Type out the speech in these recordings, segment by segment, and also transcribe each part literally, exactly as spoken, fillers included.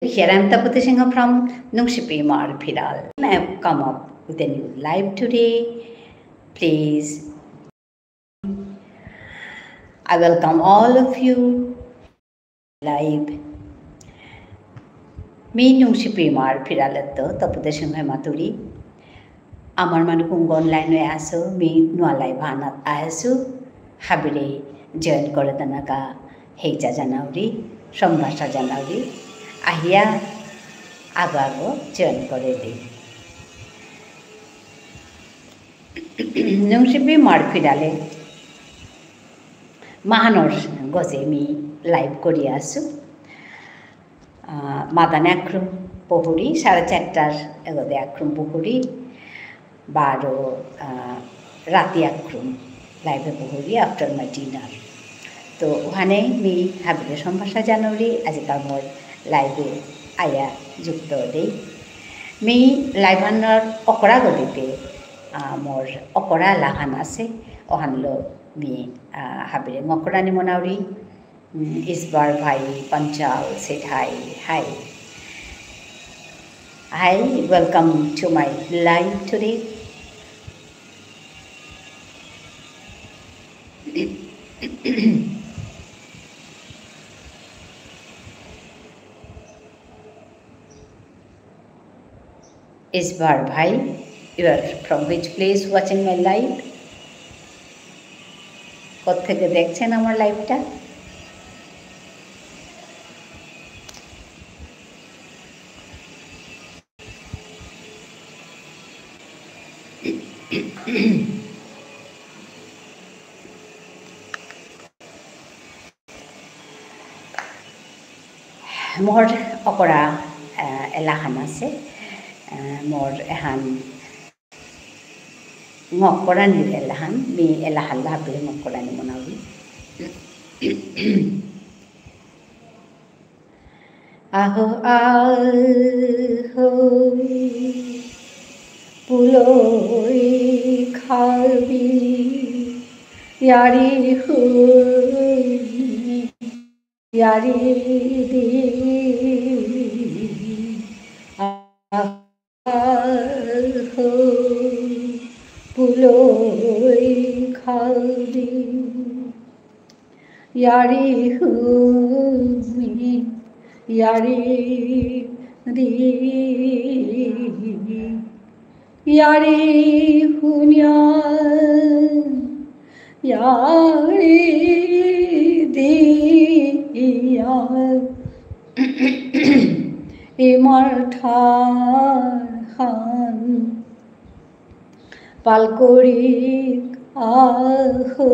Here I am Tapati Singha from Nungshipi Imar Phiral. I have come up with a new live today. Please, I welcome all of you. Live. Me নুংশিপি ইমার ফিরালেত্ত তপতি সিংহ মাতুরি। আমার মানু কুঙগ online এ আসো, মি নুয়া live আহানাত আহেসু, হাবিরে join করে দেনাকা হেইচা জানাউরি, সম্ভাষা জানাউরি, আহিয়া আগ আগ join করে দি। নুংশিপি ইমার ফিরালে মাহানর গজে মি live করি আসু। আহ, মাদানে আক্রম পহুরি, সাড়ে চারটার এগোদে আক্রম পহুরি, বারো, আহ, রাতি আক্রম live এ পহুরি after my dinner। তো ওখানে মি হাবিরে সম্ভাষা জানাউরি, আজিকার মোর live এ আয়া যুক্ত দেই। মি live আনার অকরা গদিতে, আহ, মোর অকরা লাহান আছে, ওহানলো মি, আহ, হাবিরে ঙকরানি মনাউরি। Mm, Isbar Bhai Panchal said hi. Hi. Hi, welcome to my live today. Isbar Bhai, you are from which place watching my live? কোত্থেকে দেখছেন আমার live টা? মোর অকরা, আহ, এলাহান আছে। আহ, মোর এহান ঙকরানির এলাহান, মি এলাহান লাহাপে ঙকরানি মনাউরি। আহো, আহো, পুলই খাবি, য়ারি হুনি, য়ারি দি। আহো, পুলই খাবি। য়ারি হুনি, য়ারি দি, য়ারি হুনিয়া, য়ারি দিয়া। ইমার ঠারহান পালকরিক আহো,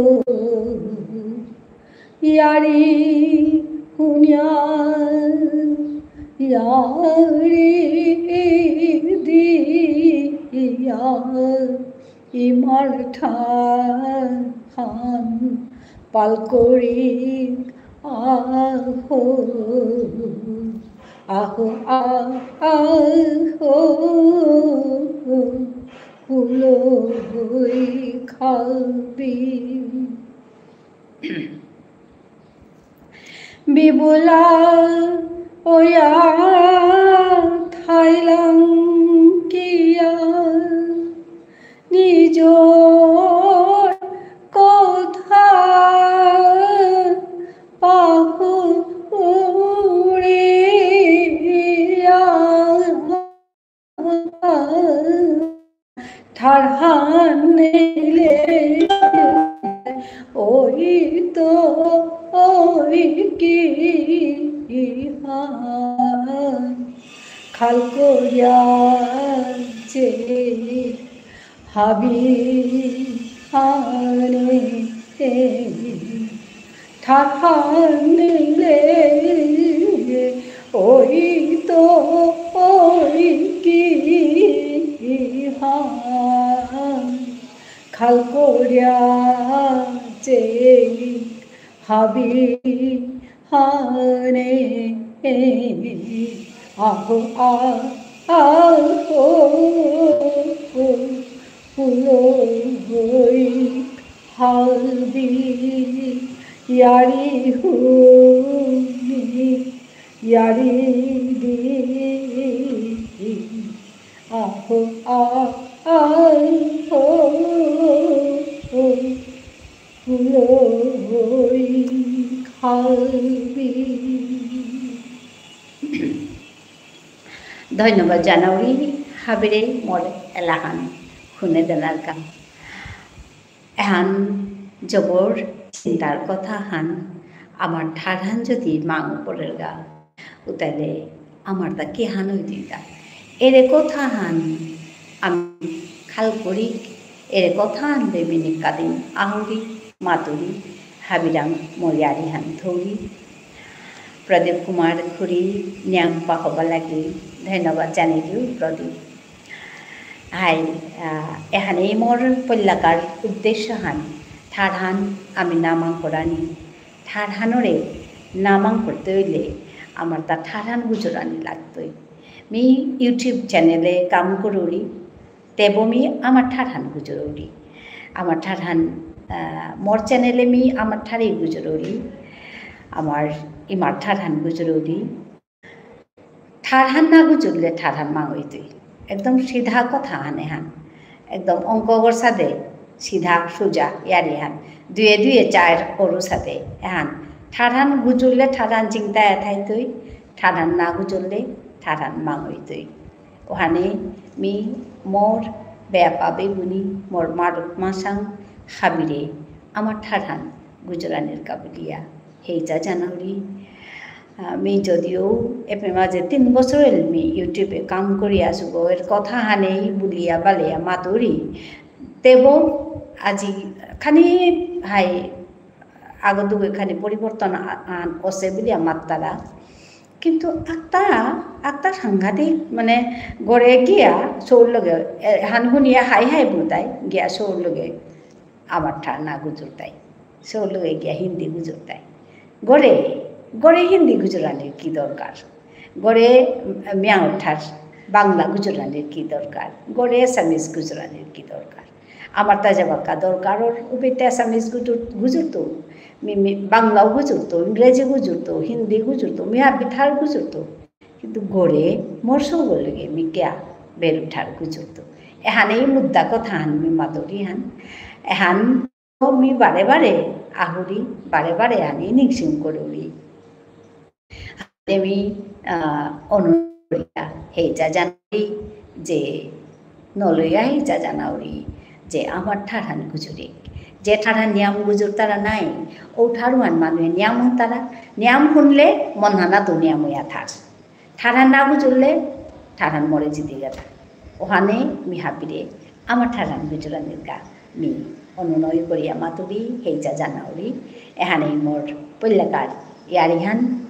য়ারি হুনিয়া, য়ারি দিয়া, ইমার ঠারহান পালকরিক আহো, আহো, আ-, আহো, পুলই খাবি। বিবুলা ওয়া থাইলাং কিয়া নিজর কথা পাহুরিয়া। ঠারহান নেইলে অইতই কিহান। খাল করিয়া যে হাবি হানে ঠারহান নেইলে অইতই কিহান। খাল করিয়া যে হাবি হানে আহো, আ-, আহো, পুলই হাবি য়ারি হুনি ইয়ারি দি আহো, আহো, ফুলই খালবি। ধন্যবাদ জানাউরি হাবিরে মোর এলাহান হুনে দেনার কা। এহান জবর চিন্তার কথা হান, আমার ঠারহান যদি মাঙ পড়ের গা, উতাইলে আমার তা কি হান হইতই তা। এরে কথা হান আমি খাল করি, এরে কথা হান বে মিনি কাদিন আহুরি, মাতুরি, হাবিরাং মোর ইয়ারি হান থৌরি। প্রদীপ কুমার খুরি নিয়াম পাহবা লাগি ধন্যবাদ জানাইলু প্রদীপ। হাই, আহ, এহানেই মোর পল্লাকার উদ্দেশ্য হান, ঠারহান আমি নামাং করানি। ঠারহানরে নামাং করতে হইলে আমার তা ঠারহান গুজরানি লাগতই। মি YouTube channel এ কাম করুরি, তেবো মি আমার ঠারহান গুজরুরি। আমার ঠারহান, আহ, মোর channel এ মি আমার ঠারেই গুজরুরি। আমার ইমার ঠারহান গুজরুরি। ঠারহান না গুজরলে ঠারহান মাঙইতই। একদম সিধা কথা হান এহান। একদম অঙ্কগর সাদে সিধা সুজা ইয়ারি হান। দুয়ে দুয়ে চার করু সাদে এহান। ঠারহান গুজরলে ঠারহান চিন্তা এথাইতই। ঠারহান না গুজরলে ঠারহান মাঙইতই। ওহানে মি মোর বেয়াপা বেবুনি, মোর মারুপ মাসাং হাবিরে আমার ঠারহান গুজরানির কা বুলিয়া হেইচা জানাউরি। আহ, মি যদিও এপে মাঝে তিন বছর হইল মি YouTube এ কাম করি আসুগো, এর কথা হানেই বুলিয়া বালিয়া মাতুরি। তেবো আজি খানি হাই আগর দুগে খানি পরিবর্তন আ-, আন অসে বুলিয়া মাত্তারা। কিন্তু আক্তা, আক্তা সাংঘাতিক, মানে, গড়ে গিয়া সৌর লগে, এ, হান হুনিয়া হাই হাই বুলতাই, গিয়া সৌর লগে আমার ঠার না গুজরতাই। সৌর লগে গিয়া হিন্দি গুজরতাই। গড়ে, গড়ে হিন্দি গুজরানির কি দরকার? গড়ে, উম, মিয়াও ঠার বাংলা গুজরানির কি দরকার? গড়ে Assamese গুজরানির কি দরকার? আমার তা যাবাকা দরকার ওর, উবেতে Assamese গুজর-, গুজরতো, মি-, মি-, বাংলাও গুজরতো, ইংরেজি গুজরতো, হিন্দি গুজরতো, মি হাবি ঠার গুজরতো। কিন্তু গড়ে মোর সৌগর লগে মি কিয়া বেরু ঠার গুজরতো। এহানেই মুদ্দা কথা হান মি মাতুরি হান। এহান মি বারে বারে আহুরি, বারে বারে আনি নিংসিং করুরি। আমি, আহ, অনুরোধ করিয়া হেইচা জানাউরি যে নলয়া হেইচা জানাউরি যে আমার ঠারহান গুজুরিক। যে ঠারহান নিয়াম গুজুরতারা নাই, ও ঠারহান মানুয়ে নিয়াম হুনতারা, নিয়াম হুনলে মনহানাত নিয়াম হইয়া থার। ঠারহান না গুজুরলে ঠারহান মরে জিতে গেল। ওহানে মি হাবিরে আমার ঠারহান গুজুরানির কা মি অনুনয় করিয়া মাতুরি হেইচা জানাউরি। এহানেই মোর পল্লাকার ইয়ারিহান।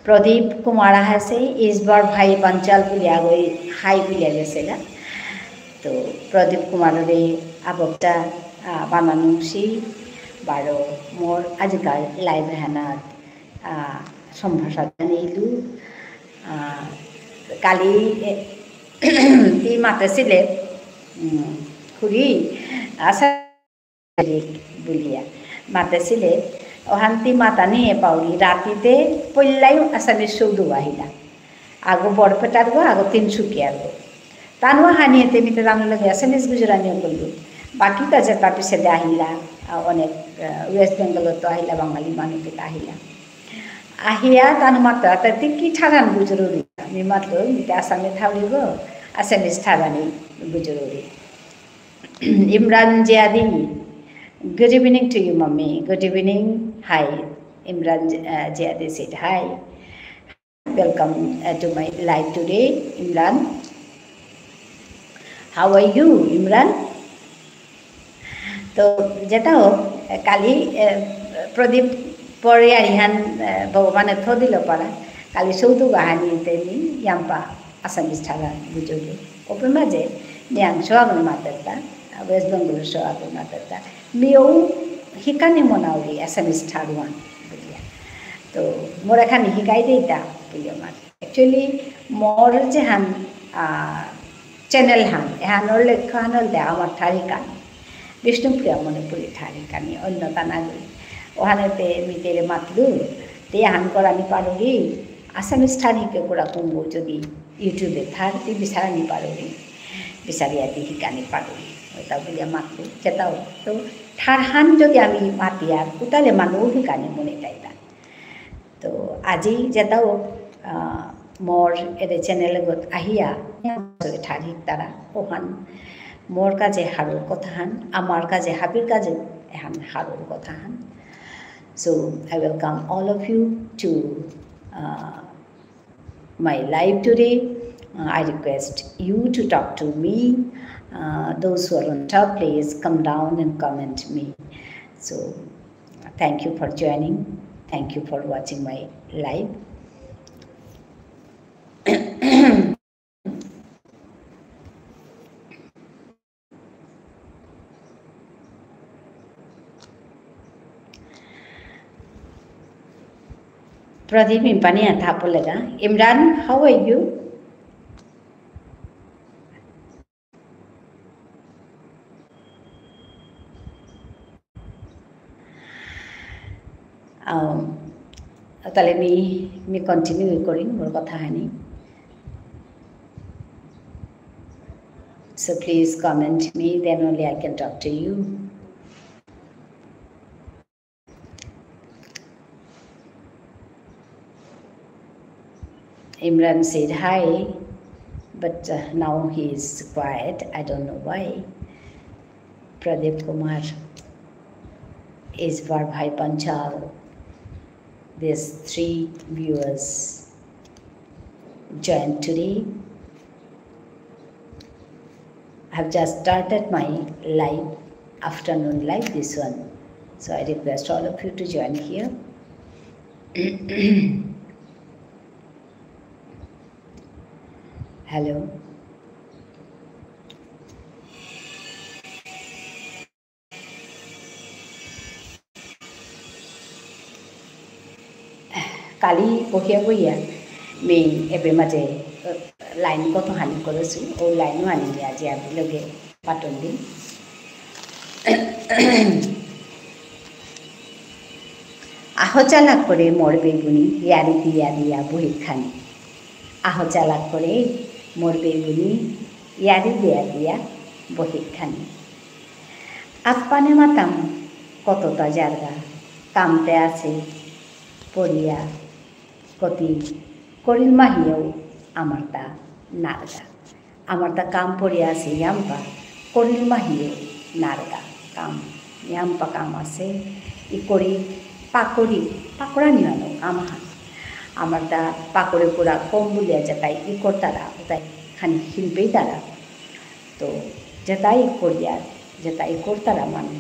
প্রদীপ কুমার আহেসে, ইসবার ভাই বাঞ্চাল বুলিয়া গই হাই বুলিয়া গেসেগা। তো প্রদীপ কুমাররে আবকটা, আহ, বানানুসি বারো মোর আজিকার live হানাত, আহ, সম্ভাষা জানাইলু। আহ, কালি, এ, তি মাতেসিলে, উম, খুড়ি, আশা বুলিয়া মাতেসিলে, অহান্তি মাতানি এ পাউরি, রাতিতে পল্লায়ু Assamese সৌদু আহিলা। আগো বরপেটার গো, আগো তিনসুকিয়ার গো। তানুয়া হানিয়ে তে মিতে তানু লগে Assamese গুজরানি করলু। বাকি কাজে তা পিছে দে আহিলা, আ, অনেক, আ, West Bengal তো আহিলা, বাঙালি মানুষ তো আহিলা। আহিয়া তানু মাত্রা তা তি কি ঠারান গুজরুরি। মি মাতলো, মিতে আসামে থাউরি গো, Assamese ঠারানি গুজরুরি। Imran Jiadi, good evening to you, mommy. Good evening. Hi. Imran, uh, Jiadi said hi. Welcome, uh, to my live today, Imran. How are you, Imran? তো যেটা হোক, কালি, এ, প্রদীপ পরে আর ইহান, এ, ভগবানে থ দিল পারা, কালি সৌদু গাহানি তেনি ইয়াম্পা Assamese ঠারা বুঝলি। ওপে মাঝে নিয়াং সোয়াগল মাতেরতা, West Bengal সোয়াগল মাতেরতা, মিও হিকানি মনাউরি Assamese ঠারুয়ান বুলিয়া। তো মোর এখানে হিকাই দেইতা বুলিয়া মাত। Actually, মোর যেহান, আহ, channel হান, এহানর লক্ষ্য হান হল দে আমার ঠার হিকানি। বিষ্ণুপ্রিয়া মণিপুরী ঠার হিকানি, অন্য তা নাগই। ওহানে তে মি তেরে মাতলু, তে এহান করানি পারুরি, Assamese ঠার হিকে কুরা কুঙগ যদি YouTube-এ থার, তি বিচারানি পারুরি, বিচারিয়া তি হিকানি পারুরি। ওটা বুলিয়া মাতলু, যেতাও। তো ঠারহান যদি আমি মাতিয়ার, উতালে মানু হিকানি মনে তাইতা। তো আজি যেতাও, আহ, মোর এরে channel-গত আহিয়া, ঠার হিকতারা, ওহান মোর কাজে হারৌর কথাহান, আমার কাজে, হাবির কাজে এহান হারৌর কথাহান। So, I welcome all of you to, uh, my live today. Uh, I request you to talk to me. Uh, those who are on top, please come down and comment me. So, thank you for joining. Thank you for watching my live. প্রদীপ ইম্পানি আথা পলেগা। Imran, how are you? Um, তাহলে me, me continue করি মোর কথাহানি। So please comment me, then only I can talk to you. Imran said hi, but, uh, now he is quiet. I don't know why. Pradeep Kumar, Iswar Bhai Panchal, these three viewers joined today. I have just started my live, afternoon live, this one. So I request all of you to join here. Hello. কালি বহিয়া বহিয়া মি এবে মাঝে, আহ, line কতহানি করেসু, ও line আনি আজি আমি লগে পাতন দিন। আহ চালাক করে মোর বেগুনি, ইয়ারি দিয়া দিয়া বহিখানি। আহ চালাক করে মোর বেগুনি, ইয়ারি দিয়া দিয়া বহিখানি। আপ্পানে মাতাম কততা জারগা, কামতে আছে পড়িয়া, কতি করিল মাহিয়েও আমারতা নারগা। আমারতা কাম পড়িয়া আছে ইয়াম্পা, করিল মাহিয়েও নারগা। কাম, ইয়াম্পা কাম আছে, ই করি, পাকরি, পাকরানি আনো কাম আহান। আমারতা পাকরে পুরা কম বুলিয়া যেতাই ই করতারা, উতাই খানি হিলবেই তারা। তো যেতাই করিয়ার, যেতাই করতারা মানে,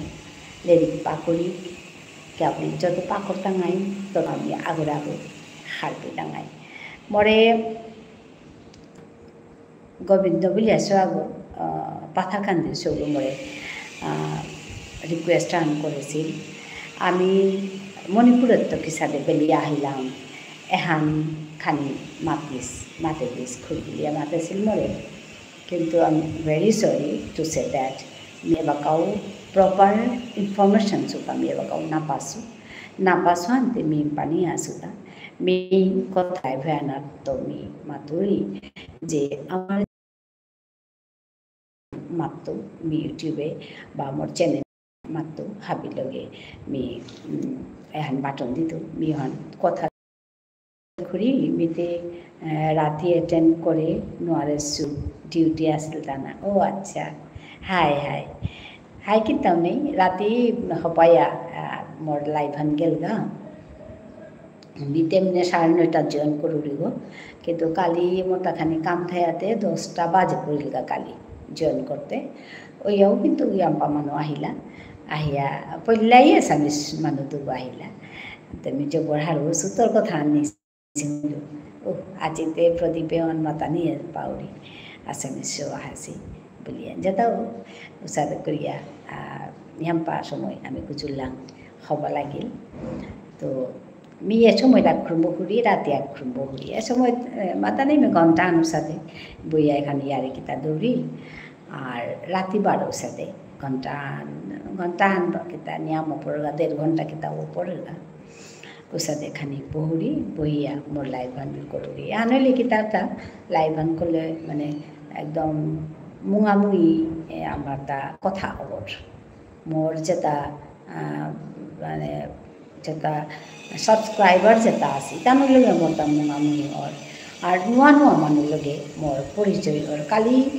লেরিক পাকরি, কে আপনি যত পাকর টাঙাই, তত আমি আগরে আগরে হারপে টাঙাই। মোরে গোবিন্দ বুলিয়া সৌ আগো, আহ, পাথারকান্দি সৌগো মোরে, আহ, request আন করেছিল। আমি মণিপুরত্ত কিসাদে বেলিয়া আহিলাম, এহান খানি মাতিস, মাতে দিস, খুব বুলিয়া মাতেছিল মোরে। কিন্তু I'm very sorry to say that me এবাকাও proper information সুপা মি এবাকাও না পাসু। না পাসু আনতে মি পানি আসুতা। মি কথায় ভয়ানক তো মি মাতুরি যে আমার মাততো মি YouTube-এ বা মোর channel মাততো হাবি লগে মি, উম, এহান বাটন দিতো, মি এহান কথা খুরি, মিতে, আহ, রাতি attend করে নোয়ারেসু, duty আসিল তানা। ও আচ্ছা। High, high. হাই কিতাও নেই, রাতি হপায়া, আহ, মোর live হান গেলগা। মিতে মিনে সাড়ে নয়টা join করুরিগো। কিন্তু কালি মোর তাখানি কাম থায়াতে দশটা বাজে পড়িলগা কালি join করতে। ওইয়াও কিন্তু ইয়াম্পা মানু আহিলা। আহিয়া, পইলাই Assamese মানু দুগো আহিলা। তে মি জবর হারৌ সুতর কথা আনিস। ও, আজিতে প্রদীপে অন মাতানি পাউরি, Assamese আহাসি বুলিয়া। যেতাও উসাদে করিয়া, আহ, ইয়াম্পা সময় আমি কুচুল্লাং হবা লাগিল। তো, মি এ সময় দা খুরুম্ব হুরি, রাতি আগ খুরুম্ব হুরি। এ সময়, এ, মাতানি মি ঘন্টা আন উসাদে, বইয়া এখানে ইয়ারি কিতা দৌরি। আর রাতি বারো উসাদে, ঘন্টা আন, ঘন্টা আন বা কিতা নিয়াম পড়েগা, দেড় ঘন্টা কিতা ও পড়েগা। উসাদে খানি বহুরি, বহিয়া মোর live হান করুরি। আনলে কি তার তা live হান করলে মানে একদম মুঙামুঙি, এ, আমার তা কথা অর। মোর যেতা, আহ, মানে যেতা subscriber যেতা আসি, তানুর লগে মোর তা মুঙামুঙি অর। আর নুয়া নুয়া মানুর লগে মোর পরিচয় অর। কালি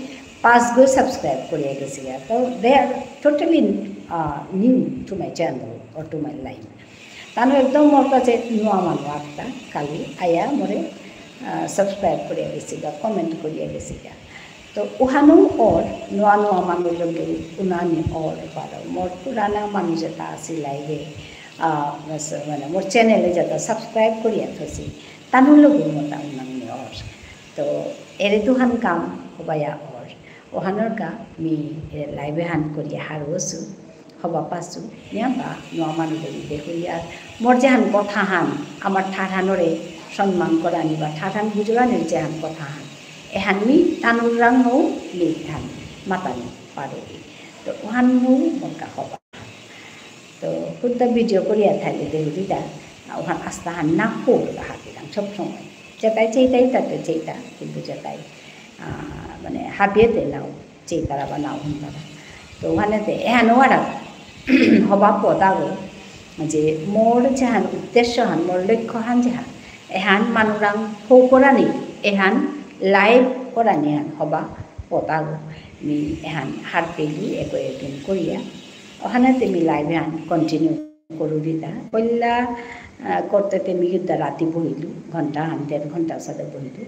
পাঁচগো subscribe করিয়া গেসিগা। তো they are totally, ah, new to my channel or to my life. Tanu একদম মোর কাছে নুয়া মানু আক্তা, কালি আয়া মোরে, আহ, subscribe করিয়া গেসিগা, comment করিয়া গেসিগা। তো উহানু অর, নুয়া নুয়া মানু লগে উনানি অর, বারো মোর পুরানা মানু যেতা আসি live এ, আহ, মানে মোর channel এ যেতা subscribe করিয়া থসি, তানু লগে মোর তা উনানি অর। তো এরে দুহান কাম হবায়া অর। ওহানর কা মি, এ, live হান করিয়া হারৌসু। হবা পাসু, নিয়ামপা, নুয়া মানু দেবী দেহুরিয়া। মোর যেহান কথা হান, আমার ঠারহানরে সম্মান করানি বা ঠারহান বুঝুরানির যেহান কথা হান। এহান মি তানুরাং হৌ মি হান মাতানি পারুরি। তো ওহান হৌ মোর কা হবা। তো কুন্তা video করিয়া থাইলে দেহুরিতা, ওহান আস্তা হান না হৌ হাতিরাং সব সময়। যেতাই চেইতাই তাতে চেইতা, কিন্তু যেতাই, আহ, মানে হাবিয়েতে নাও। চেইতারা বা নাও হুনতারা। তো ওহানেতে এহান ওয়ারা হবা পতাগো যে মোর যেহান উদ্দেশ্য হান, মোর লক্ষ্য হান যেহান, এহান মানুরাং ফৌ করানি, এহান live করানি হান হবা পতাগো। মি এহান হারপেলি একো একদিন করিয়া। ওহানেতে মি live হান continue করুরিতা। পইলা, আহ, করতেতে মি হুদ্দা রাতি বহিলু, ঘন্টা হান, দেড় ঘন্টা সাদে বহিলু।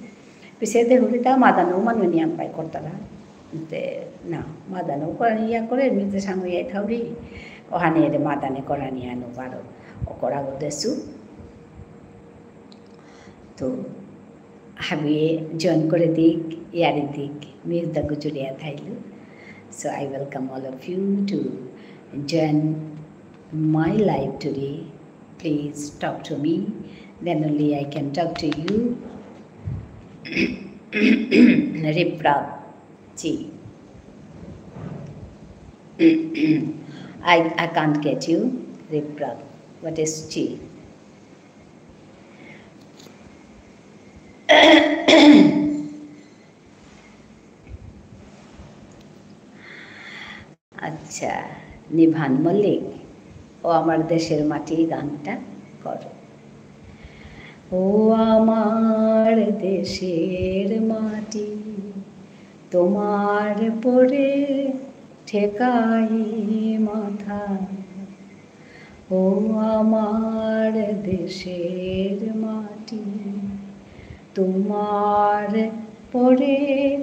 পিছে দেহুরিতা মাদানো মানু নিয়ামপাই করতারা। তে, না, মাদানো করানি ইয়া করে, মি তে সাঙ্গ ইয়া থাউরি। ওহানে এরে মাদানে করানি আনো পারো। ও করাগো দেসু। তো, হাবিয়ে join করে দিক, ইয়ারি দিক, মি হুদ্দা গুজুরিয়া থাইলু। So I welcome all of you to join my live today. Please talk to me, then only I can talk to you. Riprap, chi. I, I can't get you, Riprap. What is chi? আচ্ছা, নিভান মল্লিক, ও আমার দেশের মাটি গানটা করো। ও আমার দেশের মাটি, তোমার পরে ঠেকাই মাথা। ও আমার দেশের মাটি, তোমার পরে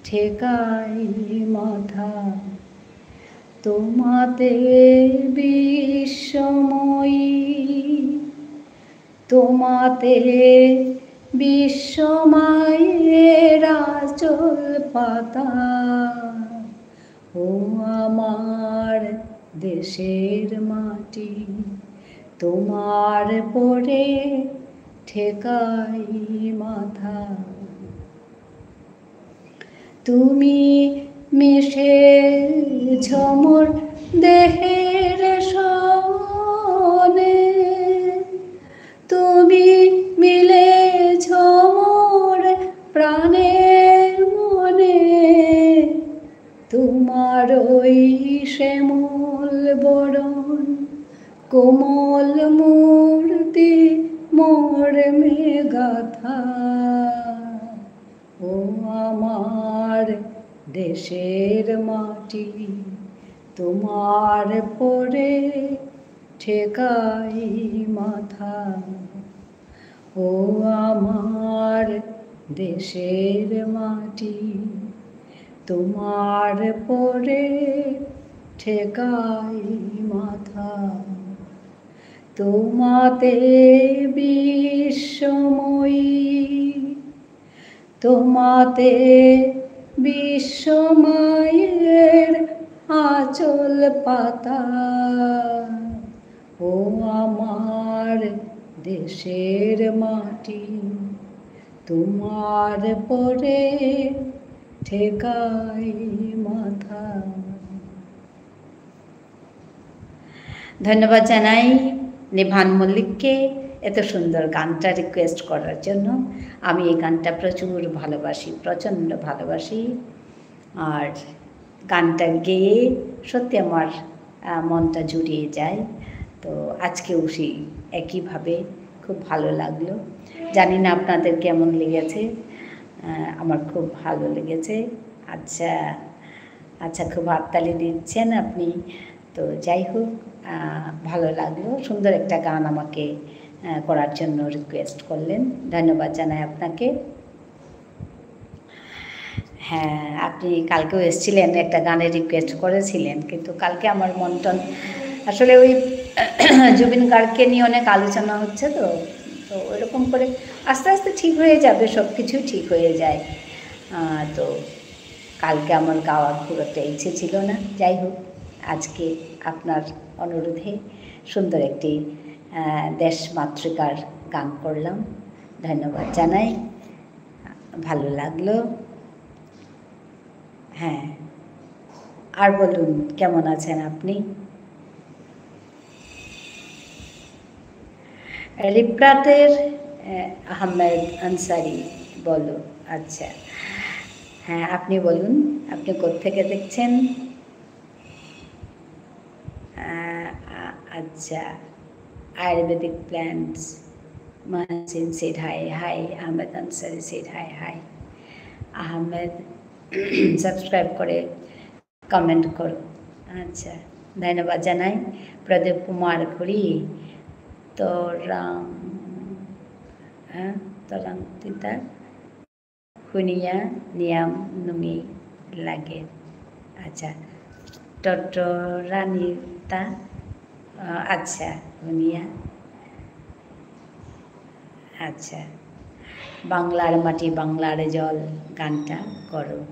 ঠেকাই মাথা। তোমাতে বিশ্বময়ী, তোমাতে বিশ্বমায়ের আঁচল পাতা। ও আমার দেশের মাটি, তোমার পরে ঠেকাই মাথা। তুমি মিশে ঝমর দেহের সনে, তুমি মিলে ঝমর প্রাণের মনে। তোমার ওই শ্যামল বরণ, কোমল মূর্তি মর্মে গাথা। ও আমার দেশের মাটি, তোমার পরে ঠেকাই মাথা। ও আমার দেশের মাটি, তোমার পরে ঠেকাই মাথা। তোমাতে বিশ্বময়ী, তোমাতে বিশ্বমায়ের আঁচল পাতা। ও আমার দেশের মাটি, তোমার পরে ঠেকাই মাথা। ধন্যবাদ জানাই নিভান মল্লিককে। এত সুন্দর গানটা রিকোয়েস্ট করার জন্য। আমি এই গানটা প্রচুর ভালোবাসি, প্রচণ্ড ভালোবাসি। আর গানটা গেয়ে সত্যি আমার, আহ, মনটা জুড়িয়ে যায়। তো আজকেও সেই একইভাবে খুব ভালো লাগলো। জানি না আপনাদের কেমন লেগেছে, আহ, আমার খুব ভালো লেগেছে। আচ্ছা, আচ্ছা, খুব হাততালি দিচ্ছেন আপনি। তো যাই হোক, আহ, ভালো লাগলো। সুন্দর একটা গান আমাকে, আহ, করার জন্য রিকোয়েস্ট করলেন। ধন্যবাদ জানাই আপনাকে। হ্যাঁ, আপনি কালকেও এসেছিলেন, একটা গানের রিকোয়েস্ট করেছিলেন, কিন্তু কালকে আমার মন টন আসলে ওই জুবিন গার্গকে নিয়ে অনেক আলোচনা হচ্ছে তো, তো ওইরকম করে আস্তে আস্তে ঠিক হয়ে যাবে, সব কিছুই ঠিক হয়ে যায়। আহ, তো কালকে আমার গাওয়ার খুব একটা ইচ্ছে ছিল না। যাই হোক, আজকে আপনার অনুরোধে সুন্দর একটি, আহ, দেশমাতৃকার গান করলাম। ধন্যবাদ জানাই, ভালো লাগলো। হ্যাঁ, আর বলুন, কেমন আছেন আপনি? রিপ্রাতের, আহ, আহমেদ আনসারি, বলো। আচ্ছা, হ্যাঁ, আপনি বলুন, আপনি কোত্থেকে দেখছেন? আহ, আ-, আচ্ছা, আয়ুর্বেদিক প্ল্যান্টস, মাসিন said hi, hi, Ahmed Ansari said hi, hi। Ahmed subscribe করে কমেন্ট করো। আচ্ছা, ধন্যবাদ জানাই। প্রদীপ কুমার ঘুরি, তোরাং, হ্যাঁ, তোরাং তিতা হুনিয়া নিয়াম নুঙি লাগে। আচ্ছা, টটরানিতা, আহ, আচ্ছা, হুনিয়া। আচ্ছা, বাংলার মাটি, বাংলার জল গানটা করো।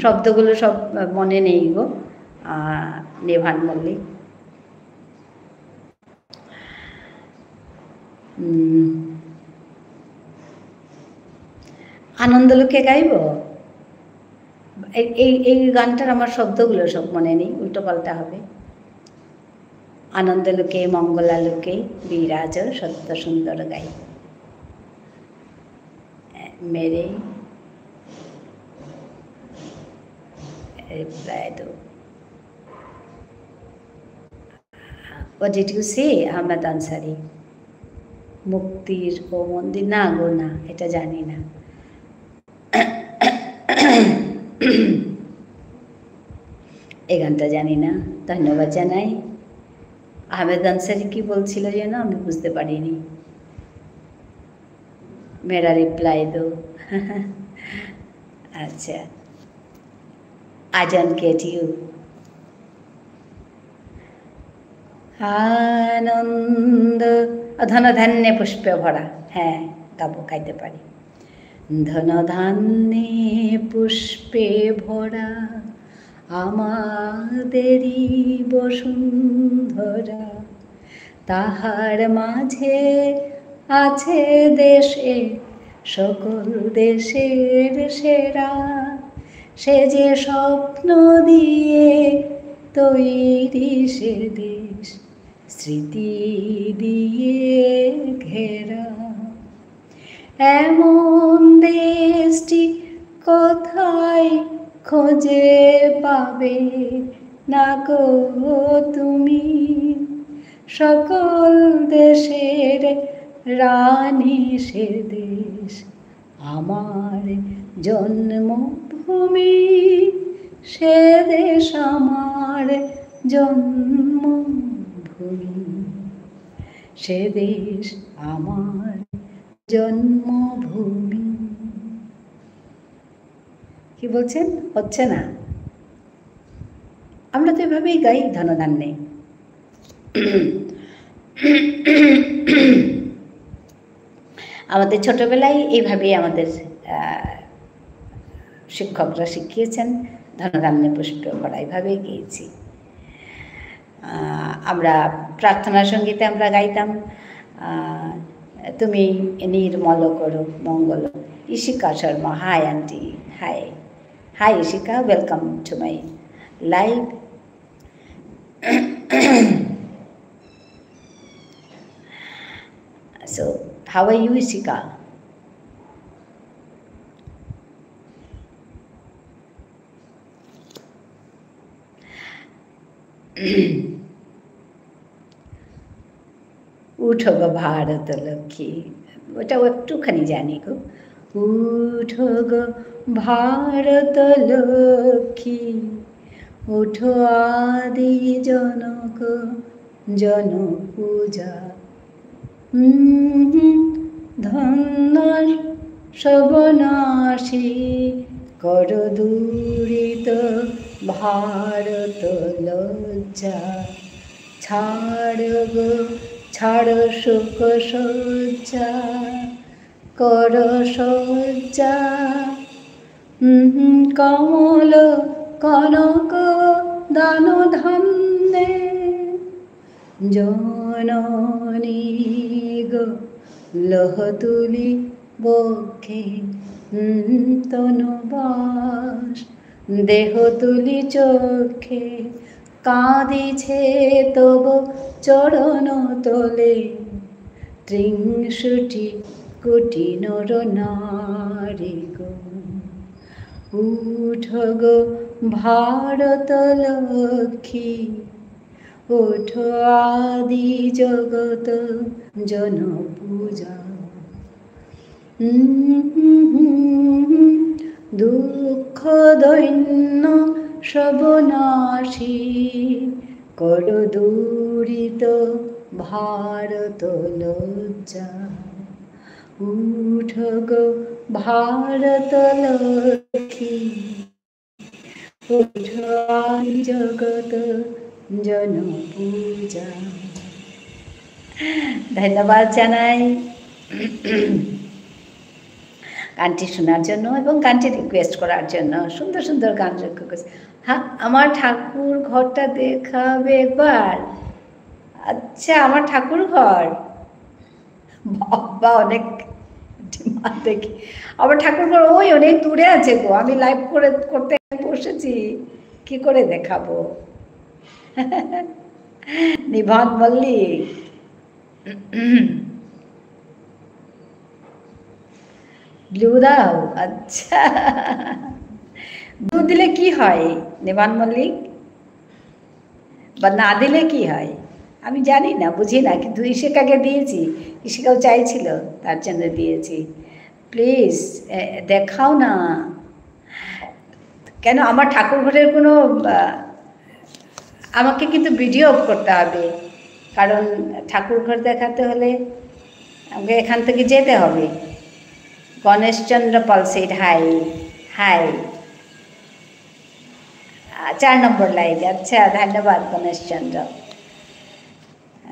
শব্দগুলো সব মনে নেই গো, আহ, নিভান মল্লিক। উম, আনন্দলোকে গাইব? এই, এই, এই গানটার আমার শব্দগুলো সব মনে নেই, উল্টো পাল্টা হবে। আনন্দলোকে মঙ্গলালোকে বিরাজ সত্য সুন্দর গাই। মেরে রিপ্লাই দো। What did you say, Ahmed আনসারি? মুক্তির ও মন্দির? না গো, না, এটা জানি না। এই গানটা জানি না, ধন্যবাদ জানাই। আহমেদ আনসারি কি বলছিল যেন আমি বুঝতে পারিনি। মেরা রিপ্লাই দো। আচ্ছা, আজান কে টিউ। আনন্দ, ধনধান্যে পুষ্পে ভরা। হ্যাঁ, গাবো, গাইতে পারি। ধনধান্যে পুষ্পে ভরা আমাদেরই বসুন্ধরা, তাহার মাঝে আছে দেশে সকল দেশের সেরা। সে যে স্বপ্ন দিয়ে তৈরি সে দেশ, স্মৃতি দিয়ে ঘেরা। এমন দেশটি কোথায় খুঁজে পাবে না গো তুমি? সকল দেশের রানী সে দেশ আমার জন্মভূমি, সে দেশ আমার জন্মভূমি, সে দেশ আমার জন্মভূমি। কি বলছেন? হচ্ছে না? আমরা তো এভাবেই গাই ধনধান্যে। আমাদের ছোটবেলায় এইভাবেই আমাদের, আহ, শিক্ষকরা শিখিয়েছেন, ধনধান্যে পুষ্পে ভরা, এইভাবেই গেয়েছি। আহ, আমরা প্রার্থনা সঙ্গীতে আমরা গাইতাম, আহ, তুমি নির্মল করো মঙ্গল। ইশিকা Sharma, hi aunty, hi। Hi Ishika, welcome to my live। So, how are you, Ishika? উঠো গো ভারত লক্ষ্মী, ওটাও একটুখানি জানি গো। উঠো গো ভারত লক্ষ্মী, উঠো আদি জনক জনপূজা। উম, ধন্য সবনাশী কর দূরিত ভারত লজ্জা। ছাড় গো, ছাড় শোক সজ্জা, কর সজ্জা। উম, কমল কনক দান ধান্যে, জননী গো লহ তুলি বক্ষে, উম, তনুবাস দেহ তুলি চক্ষে, কাঁদিছে তব চরণ তলে ত্রিংশতি কোটি নর নারী গো। উঠ গো ভারত লক্ষ্মী, উঠ আদি জগত জনপূজা। দুঃখ দৈন্য সবনাশী কর দূরিত ভারত লজ্জা। উঠ গো ভারত লক্ষ্মী, উঠ আদি জগত জনপূজা। ধন্যবাদ জানাই গানটি শোনার জন্য এবং গানটি রিকোয়েস্ট করার জন্য। সুন্দর সুন্দর গান রিকোয়েস্ট। হ্যাঁ, আমার ঠাকুর ঘরটা দেখাবে একবার। আচ্ছা, আমার ঠাকুর ঘর। বাবা, অনেক ডিমান্ড দেখি। আমার ঠাকুর ঘর ওই অনেক দূরে আছে গো। আমি লাইভ করে, করতে বসেছি, কি করে দেখাবো? নিভান মল্লিক। ব্লু দাও, আচ্ছা। ব্লু দিলে কি হয়, নিভান মল্লিক? বা না দিলে কি হয়? আমি জানি না, বুঝি না, কিন্তু ইশিকাকে দিয়েছি, ইশিকাও চাইছিল, তার জন্য দিয়েছি। প্লিজ, এ, দেখাও না। কেন আমার ঠাকুর ঘরের কোনো, আহ, আমাকে কিন্তু ভিডিও অফ করতে হবে, কারণ ঠাকুর ঘর দেখাতে হলে আমাকে এখান থেকে যেতে হবে। গণেশচন্দ্র পাল said hi, hi। আহ, চার নম্বর লাইভে। আচ্ছা, ধন্যবাদ গণেশচন্দ্র।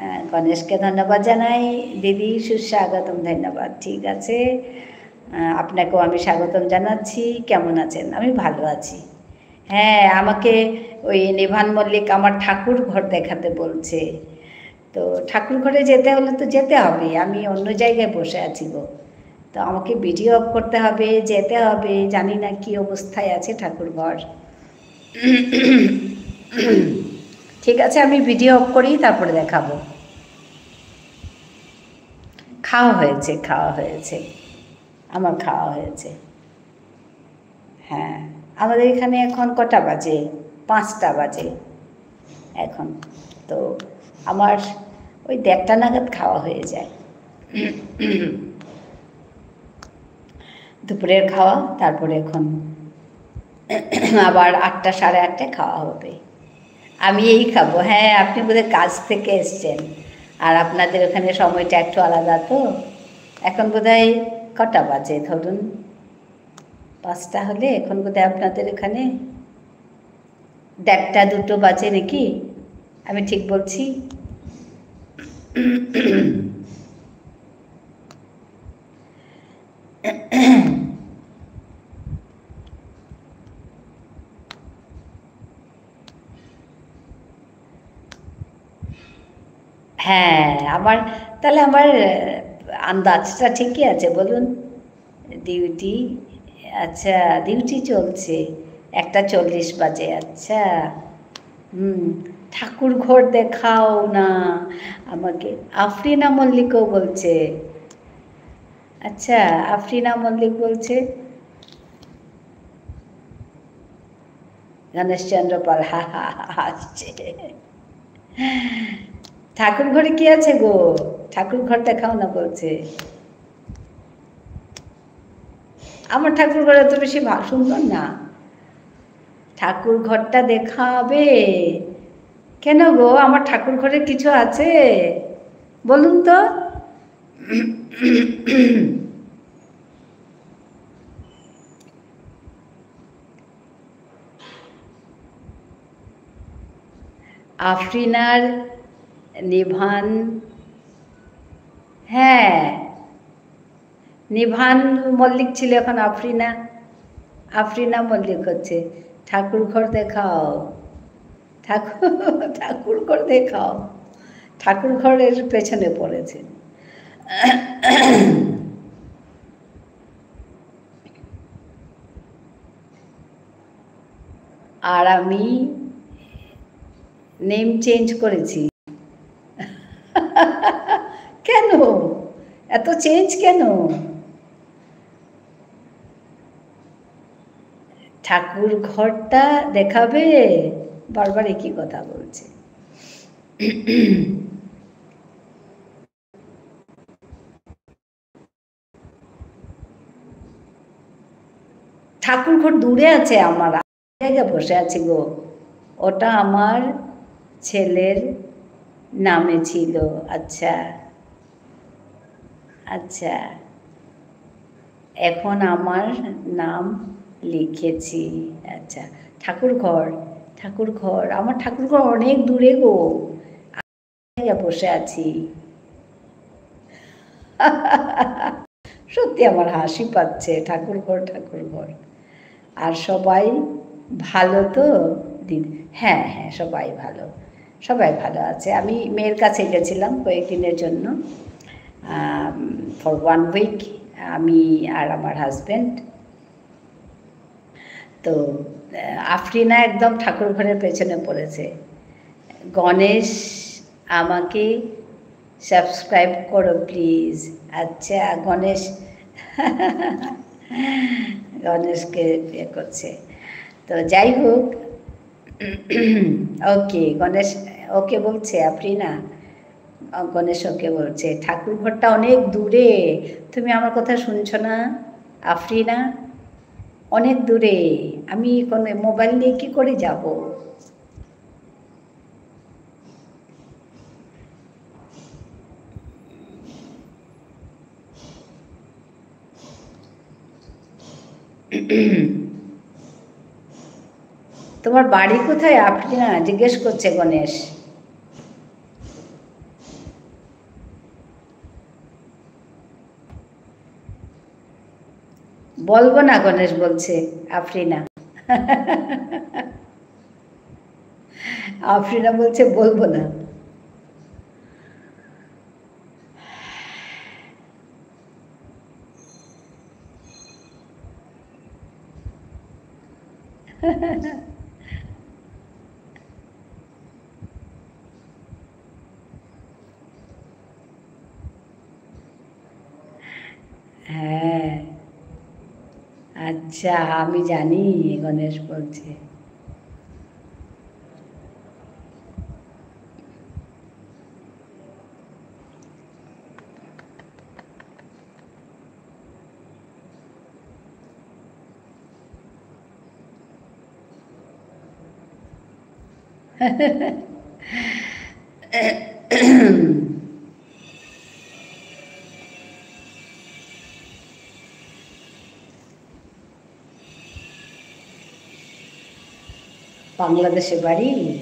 আহ, গণেশকে ধন্যবাদ জানাই। দিদি, সুস্বাগতম, ধন্যবাদ। ঠিক আছে, আহ, আপনাকেও আমি স্বাগতম জানাচ্ছি। কেমন আছেন? আমি ভালো আছি। হ্যাঁ, আমাকে ওই নিভান মল্লিক আমার ঠাকুর ঘর দেখাতে বলছে। তো ঠাকুর ঘরে যেতে হলে তো যেতে হবে, আমি অন্য জায়গায় বসে আছি গো। তো আমাকে ভিডিও অফ করতে হবে, যেতে হবে, জানি না কি অবস্থায় আছে ঠাকুর ঘর। ঠিক আছে, আমি ভিডিও অফ করি, তারপরে দেখাবো। খাওয়া হয়েছে, খাওয়া হয়েছে, আমার খাওয়া হয়েছে। হ্যাঁ, আমাদের এখানে এখন কটা বাজে? পাঁচটা বাজে এখন। তো আমার ওই দেড়টা নাগাদ খাওয়া হয়ে যায়। দুপুরের খাওয়া, তারপরে এখন আবার আটটা, সাড়ে আটটায় খাওয়া হবে। আমি এই খাবো। হ্যাঁ, আপনি বোধহয় কাজ থেকে এসছেন, আর আপনাদের ওখানে সময়টা একটু আলাদা তো। এখন বোধহয় কটা বাজে? ধরুন, পাঁচটা হলে এখন বোধহয় আপনাদের এখানে দেড়টা, দুটো বাজে নাকি? আমি ঠিক বলছি? হ্যাঁ, আমার, তাহলে আমার, আহ, আন্দাজটা ঠিকই আছে, বলুন। ডিউটি, আচ্ছা, ডিউটি চলছে, একটা চল্লিশ বাজে, আচ্ছা। হুম, ঠাকুর ঘর দেখাও না আমাকে, আফরিনা মল্লিকও বলছে। আচ্ছা, আফরিনা মল্লিক বলছে, গণেশচন্দ্র পাল, হা, হা, হা, হাসছে। ঠাকুর ঘরে কি আছে গো? ঠাকুর ঘর দেখাও না বলছে। আমার ঠাকুর ঘর এত বেশি ভা-, সুন্দর না। ঠাকুর ঘরটা দেখাবে। কেন গো, আমার ঠাকুর ঘরে কিছু আছে? বলুন তো। আফরিনার নিভান, হ্যাঁ, নিভান মল্লিক ছিল, এখন আফরিনা, আফরিনা মল্লিক হচ্ছে। "ঠাকুর ঘর দেখাও, ঠাকুর, ঠাকুর ঘর দেখাও।" ঠাকুর ঘরের পেছনে পড়েছে। আর আমি name change করেছি। কেন? এত change কেন? ঠাকুর ঘরটা দেখাবে? বারবার একই কথা বলছে। ঠাকুর ঘর দূরে আছে আমার, জায়গায় বসে আছি গো। ওটা আমার ছেলের নামে ছিল। আচ্ছা, আচ্ছা, এখন আমার নাম লিখেছি। আচ্ছা, ঠাকুর ঘর, ঠাকুর ঘর, আমার ঠাকুর ঘর অনেক দূরে গো। জায়গায় বসে আছি। সত্যি আমার হাসি পাচ্ছে, ঠাকুর ঘর, ঠাকুর ঘর। আর সবাই ভালো তো দিদি? হ্যাঁ, হ্যাঁ, সবাই ভালো, সবাই ভালো আছে। আমি মেয়ের কাছে গেছিলাম কয়েকদিনের জন্য, আম, for one week, আমি আর আমার husband। তো, আহ, আফরিনা একদম ঠাকুর ঘরের পেছনে পড়েছে। "গণেশ, আমাকে subscribe করো please।" আচ্ছা, গণেশ, গণেশকে ইয়ে করছে। তো যাই হোক, ওকে, গণেশ ওকে বলছে, আফরিনা, গণেশ ওকে বলছে, "ঠাকুর ঘরটা অনেক দূরে, তুমি আমার কথা শুনছো না, আফরিনা? অনেক দূরে, আমি কোনো মোবাইল নিয়ে কি করে যাব?" "তোমার বাড়ি কোথায়, আফরিনা?" জিজ্ঞেস করছে গণেশ। "বলবো না," গণেশ বলছে, আফরিনা। আফরিনা বলছে, "বলবো না।" হ্যাঁ। আচ্ছা, আমি জানি, গণেশ বলছে। বাংলাদেশে বাড়ি?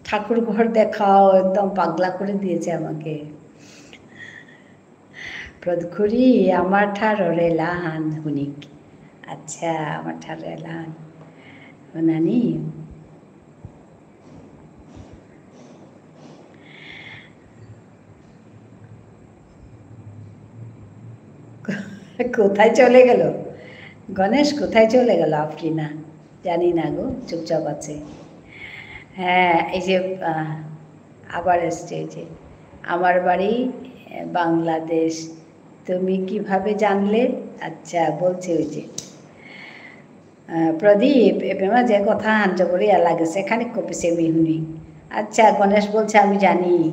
ঠাকুর ঘর দেখাও, একদম পাগলা করে দিয়েছে আমাকে। প্রদখুরি, আমার ঠারর এলাহান হুনিক। আচ্ছা, আমার ঠারর এলাহান। হুনানি? কোথায় চলে গেল? গণেশ কোথায় চলে গেল আফরিনা? জানি না গো, চুপচাপ আছে। হ্যাঁ, এই যে, আহ, আবার এসছে এই যে, "আমার বাড়ি, আহ, বাংলাদেশ। তুমি কিভাবে জানলে?" আচ্ছা, বলছে ওই যে, আহ, "প্রদীপ, এপেমা যে কথা হান জবরিয়া লাগেছে, খানিক কপিছে মি হুনি।" আচ্ছা, গণেশ বলছে, "আমি জানি।"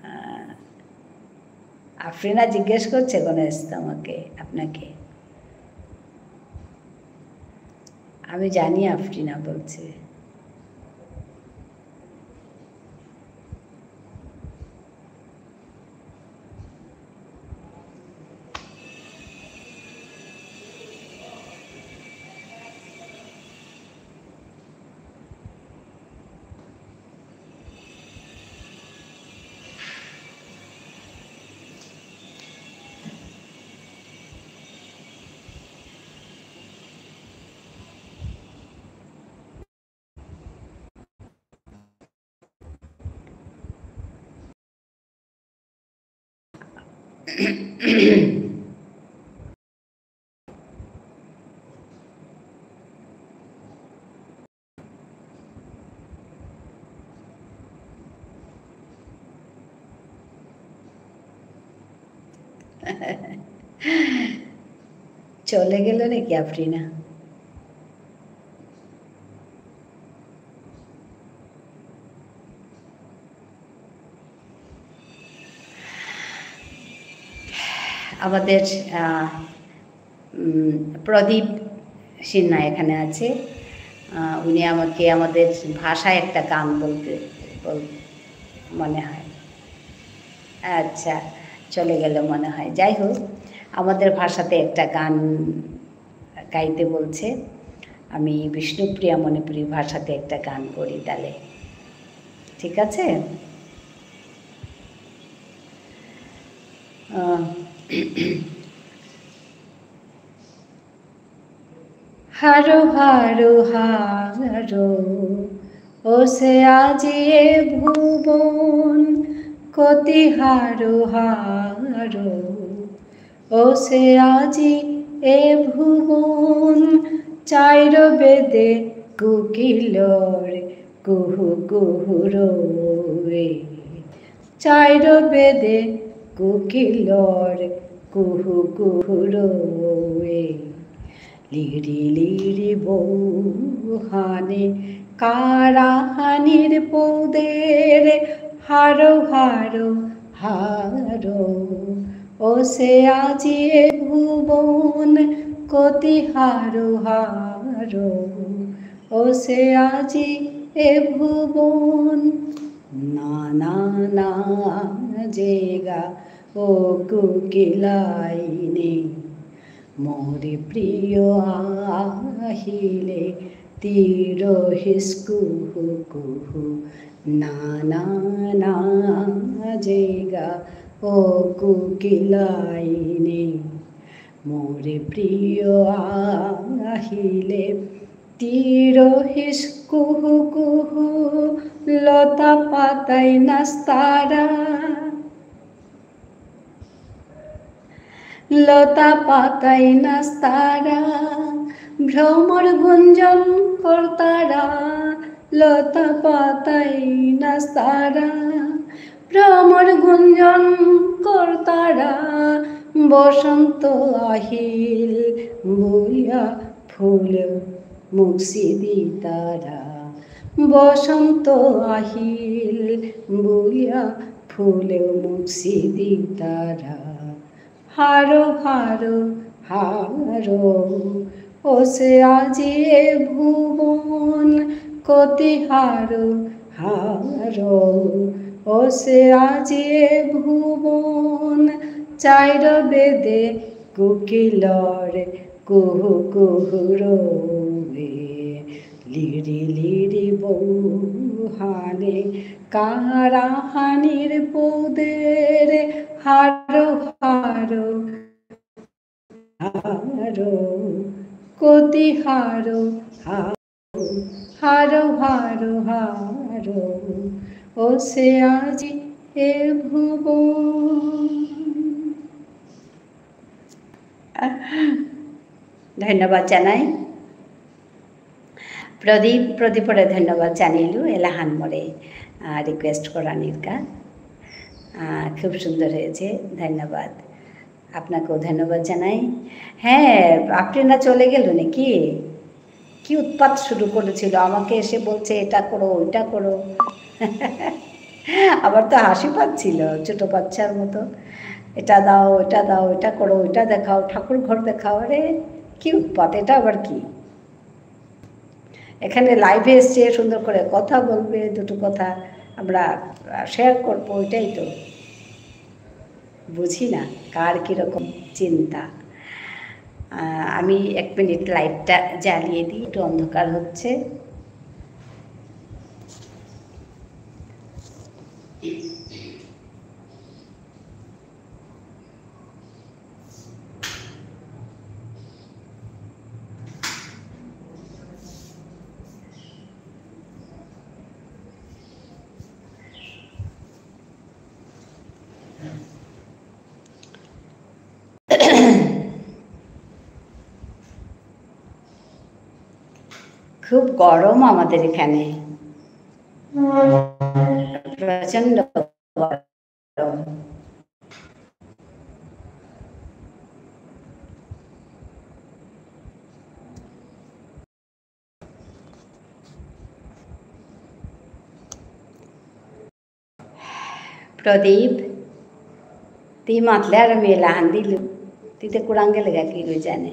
আহ, আফরিনা জিজ্ঞেস করছে গণেশ তোমাকে, আপনাকে। আমি জানি আফরিনা বলছে। চলে গেল নাকি আফরিনা? আমাদের, আহ, উম, প্রদীপ সিনহা এখানে আছে। আহ, উনি আমাকে আমাদের ভাষায় একটা গান বলতে, বল-, মনে হয়। আচ্ছা, চলে গেল মনে হয়। যাই হোক, আমাদের ভাষাতে একটা গান গাইতে বলছে। আমি বিষ্ণুপ্রিয়া মণিপুরী ভাষাতে একটা গান করি তাহলে। ঠিক আছে? আহ, হারো হারো হারো, ওসে আজি এ ভুবন, কতি হারো হারো, ওসে আজি এ ভুবন, চাইর বেদে কুকিলর কুহু কুহু রোয়ে। চাইর বেদে কুকিলর কুহু কুহু রোয়ে। লিরি লিরি বৌহানে কারাহানির পৌদের হারো হারো হারো। ওসে আজি এ ভুবন কতি হারো হারো। ওসে আজি এ ভুবন। না, না, না, জেগা ও কুকিলাইনে। মোরে প্রিয় আহিলে তিরহিস কুহু কুহু। না, না, না, জেগা ও কুকিলাইনে। মোরে প্রিয় আহিলে তিরহিস কুহু কুহু, লতা পাতাই নাস্তারা। লতা পাতাই নাস্তারা, ভ্রমর গুঞ্জন করতারা। লতা পাতাই নাস্তারা, ভ্রমর গুঞ্জন করতারা, বসন্ত আহিল বুলিয়া ফুল মুকসি দিতারা। বসন্ত আহিল বুলিয়া ফুল মুকসি দিতারা। হারো হারো হারো, ওসে আজি এ ভুবন কতি হারো হারো। ওসে আজি এ ভুবন চাইর বেদে কোকিলর কুহু কুহু রোয়ে, লিরি লিরি বৌহানে, কারাহানির পৌদের হারো হারো, হারো, কতি হারো, হারো, হারো, হারো, হারো, ওসে আজি এ ভুবন। ধন্যবাদ জানাই। প্রদীপ, প্রদীপরে ধন্যবাদ জানাইলু, এলাহান মোরে, আহ, request করানির কা। আহ, খুব সুন্দর হয়েছে, ধন্যবাদ। আপনাকেও ধন্যবাদ জানাই। হ্যাঁ, আপনি না চলে গেল নাকি? কি উৎপাত শুরু করেছিল, আমাকে এসে বলছে, "এটা করো, ওইটা করো।" আমার তো হাসি পাচ্ছিল, ছোট বাচ্চার মতো। "এটা দাও, এটা দাও, এটা করো, ওইটা দেখাও, ঠাকুর ঘর দেখাও।" আরে, কি উৎপাত, এটা আবার কি? এখানে live-এ এসছে, সুন্দর করে কথা বলবে, দুটো কথা আমরা, আহ, share করবো, এটাই তো। বুঝি না কার কিরকম চিন্তা। আহ, আমি এক মিনিট light-টা জ্বালিয়ে দিই, একটু অন্ধকার হচ্ছে। খুব গরম আমাদের এখানে, প্রচণ্ড গরম। প্রদীপ, তি মাতলে আর আমি এলাহান দিলু। তি তে কুরাঙ গেলেগা কি গো জানে।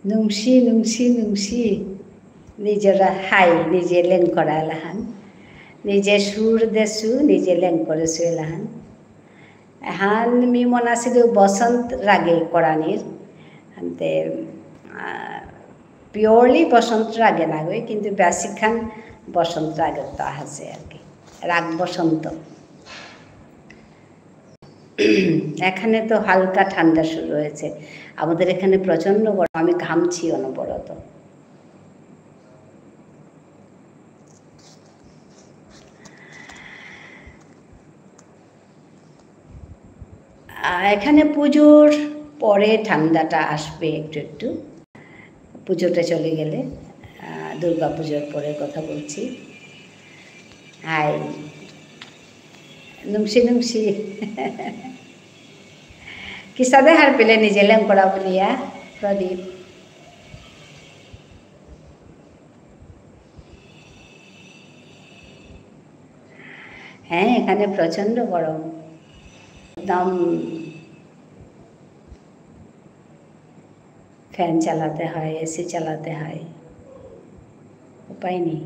নুংসি, নুংসি, নুংসি। নিজর হাই, নিজে লেংকরা এলাহান। নিজে সুর দেসু, নিজে লেংকরেসু এলাহান। এহান মি মনাসিলু বসন্ত রাগে করানির। আনতে, আহ, purely বসন্ত রাগে নাগই, কিন্তু basic হান বসন্ত রাগে তো আছে আর কি। রাগ বসন্ত। এখানে তো হালকা ঠান্ডা শুরু হয়েছে, আমাদের এখানে প্রচণ্ড গরম, আমি ঘামছি অনবরত। আহ, এখানে পুজোর পরে ঠান্ডাটা আসবে একটু একটু। পুজোটা চলে গেলে, আহ, দুর্গা পুজোর পরে কথা বলছি। হাই। নুংসি, নুংসি। কিসাদে হারপেলে নিজে লেংকরা বুলিয়া, প্রদীপ? হ্যাঁ, এখানে প্রচণ্ড গরম। একদম fan চালাতে হয়, AC চালাতে হয়, উপায় নেই।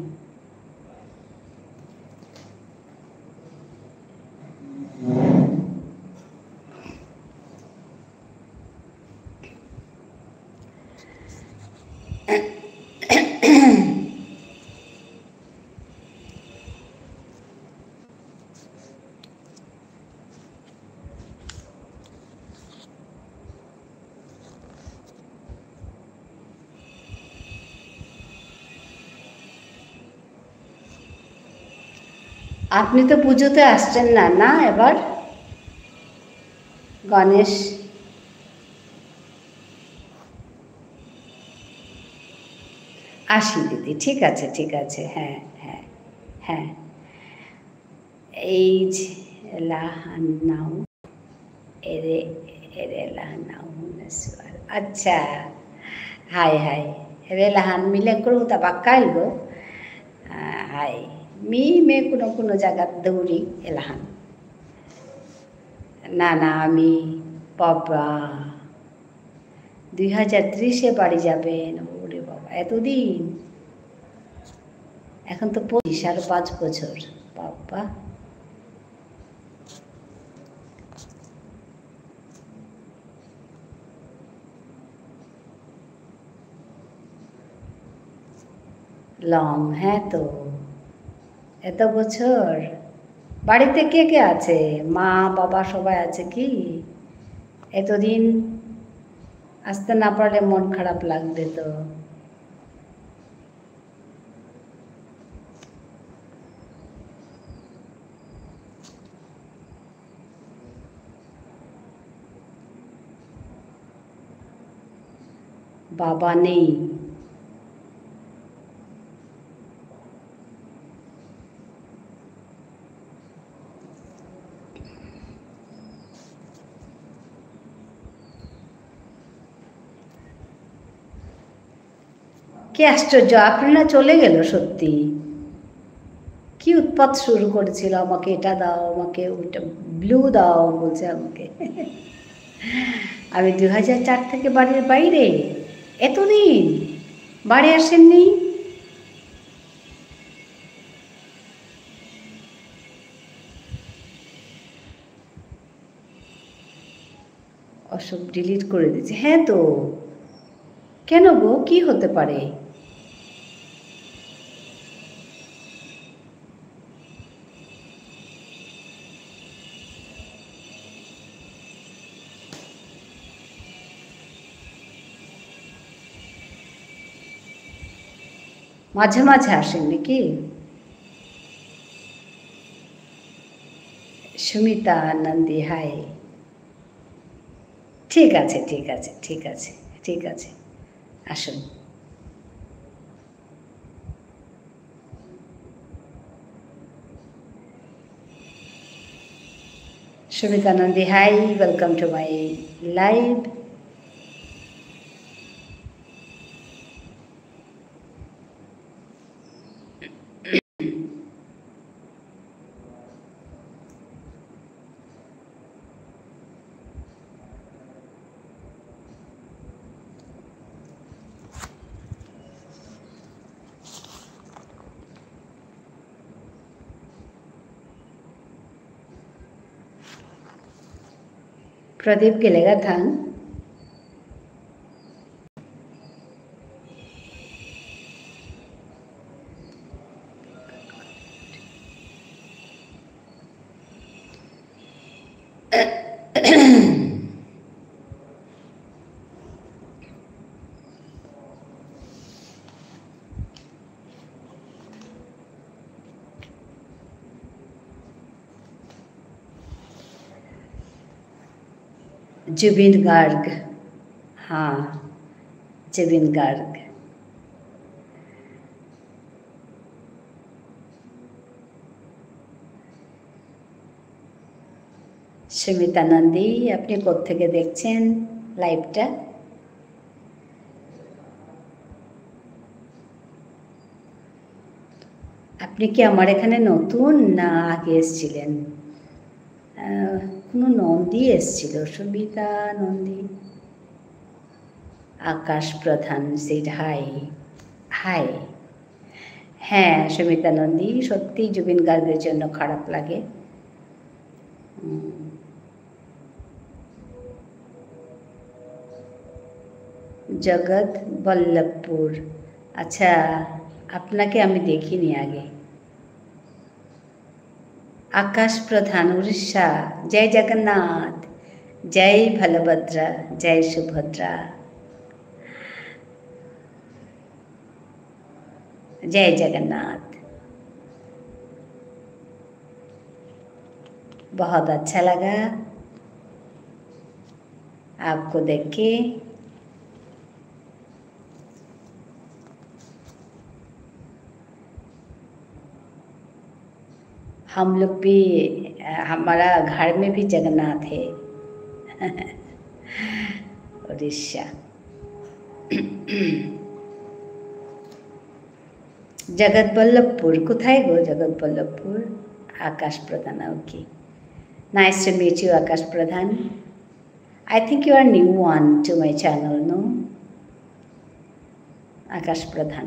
আপনি তো পুজোতে আসছেন না, না এবার? গণেশ। আসি দিদি, ঠিক আছে, ঠিক আছে, হ্যাঁ, হ্যাঁ, হ্যাঁ। এই যে এলাহান নাও, এরে, এরে এলাহান নাও হুনেসুয়ার। আচ্ছা, হাই, হাই। এরে এলাহান মিলে করু তা বাক্কাইল গো। আহ, হাই। মি মে কোনো কোনো জায়গা দৌড়ি এলাহান। না, না, আমি বাবা, দুই হাজার ত্রিশে বাড়ি যাবেন। ওরে বাবা, এতদিন। এখন তো পঁচিশ, আরো পাঁচ বছর। বাবা। লং, হ্যাঁ তো। এত বছর। বাড়িতে কে কে আছে? মা, বাবা সবাই আছে কি? এতদিন আসতে না পারলে মন খারাপ লাগবে তো। বাবা নেই। কি আশ্চর্য, আপনারা চলে গেল সত্যি। কি উৎপাত শুরু করেছিল, "আমাকে এটা দাও, আমাকে ওটা, ব্লু দাও", বলছে আমাকে। আমি দুই হাজার চার থেকে বাড়ির বাইরে, এতদিন বাড়ি আসেননি। অশোক ডিলিট করে দিচ্ছে। হ্যাঁ তো, কেন গো, কি হতে পারে? মাঝে মাঝে আসেন নাকি? সুমিতা নন্দী, হাই। ঠিক আছে, ঠিক আছে, ঠিক আছে, ঠিক আছে। আসুন। Sumita Nandi, hi, welcome to my live. Pradip গেলেগা থাং। জুবিন গার্গ। হ্যাঁ, জুবিন গার্গ। সুমিতা নন্দী, আপনি কোত্থেকে দেখছেন লাইভটা? আপনি কি আমার এখানে নতুন না আগে এসছিলেন? আহ, কোনো নন্দী এসছিল, সুমিতা নন্দী। আকাশ প্রধান said hi. Hi. হ্যাঁ, সুমিতা নন্দী, সত্যি জুবিন গার্গের জন্য খারাপ লাগে। উম। জগৎ বল্লভপুর। আচ্ছা, আপনাকে আমি দেখিনি আগে। আকাশ প্রধান, উড়িষ্যা। জয় জগন্নাথ, জয় বলভদ্রা, জয় সুভদ্রা। जय जगन्नाथ। बहुत अच्छा लगा आपको देख के। हम लोग भी, हमारा घर में भी जगन्नाथ है। उड़ीसा। জগৎ বল্লভপুর, কোথায় গো জগৎ বল্লভপুর? আকাশ প্রধান, okay. Nice to meet you, আকাশ প্রধান। I think you are new one to my channel, no? আকাশ প্রধান।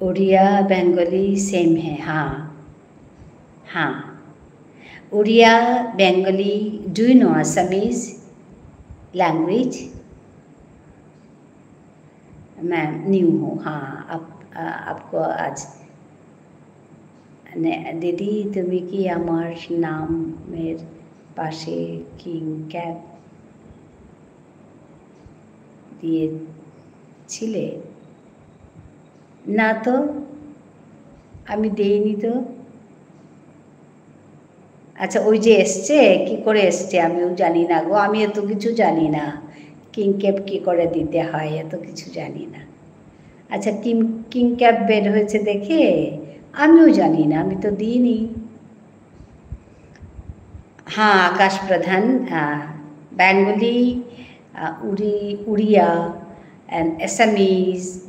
उड़िया, Bengali, same है, हाँ, हाँ। Odia, Bengali, do you know Assamese language? मैं न्यू हूँ, हाँ, आप, आ, आपको आज, ने, দিদি, তুমি কি আমার নামের পাশে কিং ক্যাপ দিয়েছিলে? না তো, আমি দেইনি তো। আচ্ছা, ওই যে এসছে, কি করে এসছে আমিও জানি না গো, আমি এত কিছু জানি না। কিং ক্যাপ কি করে দিতে হয়, এত কিছু জানি না। আচ্ছা, কিং, কিং ক্যাপ বের হয়েছে দেখে আমিও জানি না, আমি তো দিইনি। হ্যাঁ, আকাশ প্রধান, আহ, Bengali, uh, Uri, Uriya, and Assamese,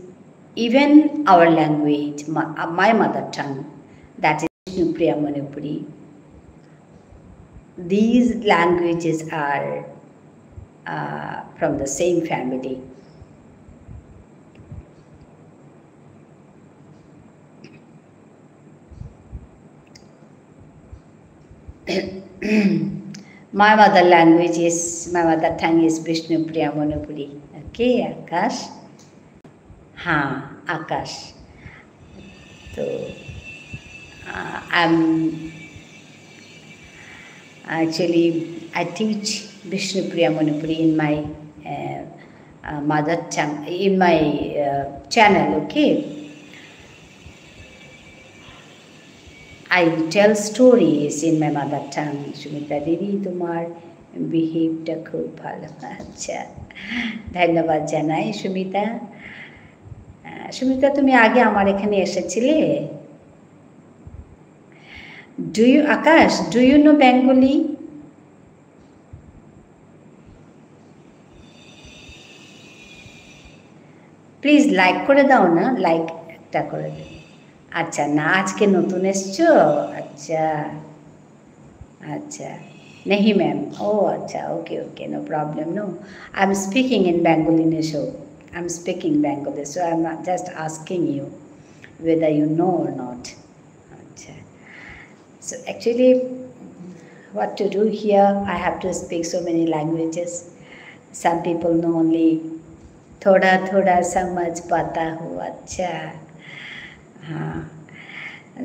even our language, my, uh, my mother tongue, that is Bishnupriya Manipuri. These languages are, uh, from the same family. My mother language is, my mother tongue is Bishnupriya Manipuri. Okay, আকাশ? হ্যাঁ, আকাশ। তো, uh, I'm actually, I teach Bishnupriya Manipuri in my, uh, uh, mother tongue, in my, uh, channel, okay? I tell stories in my mother tongue. Sumita দিদি, তোমার বিহেভটা খুব ভালো। আচ্ছা, ধন্যবাদ জানাই সুমিতা। আহ, সুমিতা, তুমি আগে আমার এখানে এসেছিলে? Do you, Akash, do you know Bengali? Please like করে দাও না, লাইক একটা করে দাও। আচ্ছা, না, আজকে নতুন এসছো? আচ্ছা, আচ্ছা। নেহি ম্যাম। ও আচ্ছা, okay, okay, no problem, no. I'm speaking in Bengali, no, so I'm speaking Bengali, so I'm just asking you whether you know or not. আচ্ছা। So actually, what to do here? I have to speak so many languages. Some people know only थोड़ा थोड़ा समझ पाता हूँ। अच्छा, हाँ।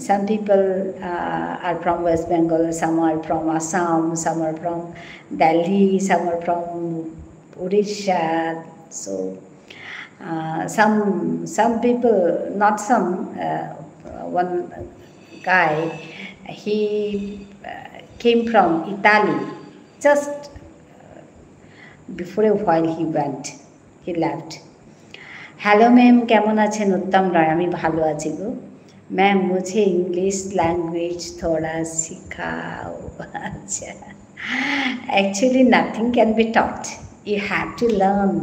Some people, uh, are from West Bengal, some are from Assam, some are from Delhi, some are from Odisha. So, uh, some, some people, not some, uh, one guy, he, uh, came from Italy. Just, uh, before a while he went, he left. Hello ma'am, কেমন আছেন? উত্তম রায়, আমি ভালো আছি গো। ম্যাম, মুঝে English language থোড়া সিখাও। আচ্ছা। Actually, nothing can be taught. You have to learn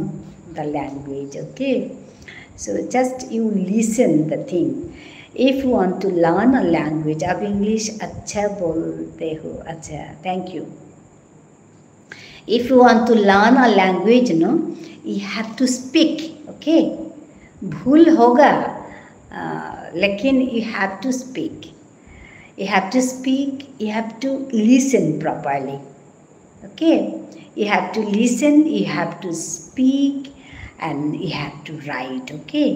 the language, okay? So just you listen the thing. If you want to learn a language, आप इंग्लिश अच्छा बोलते हो। अच्छा, thank you. If you want to learn a language, no, you have to speak, okay? ভুল होगा, uh, लेकिन you have to speak. You have to speak, you have to listen properly. Okay? You have to listen, you have to speak, and you have to write, okay?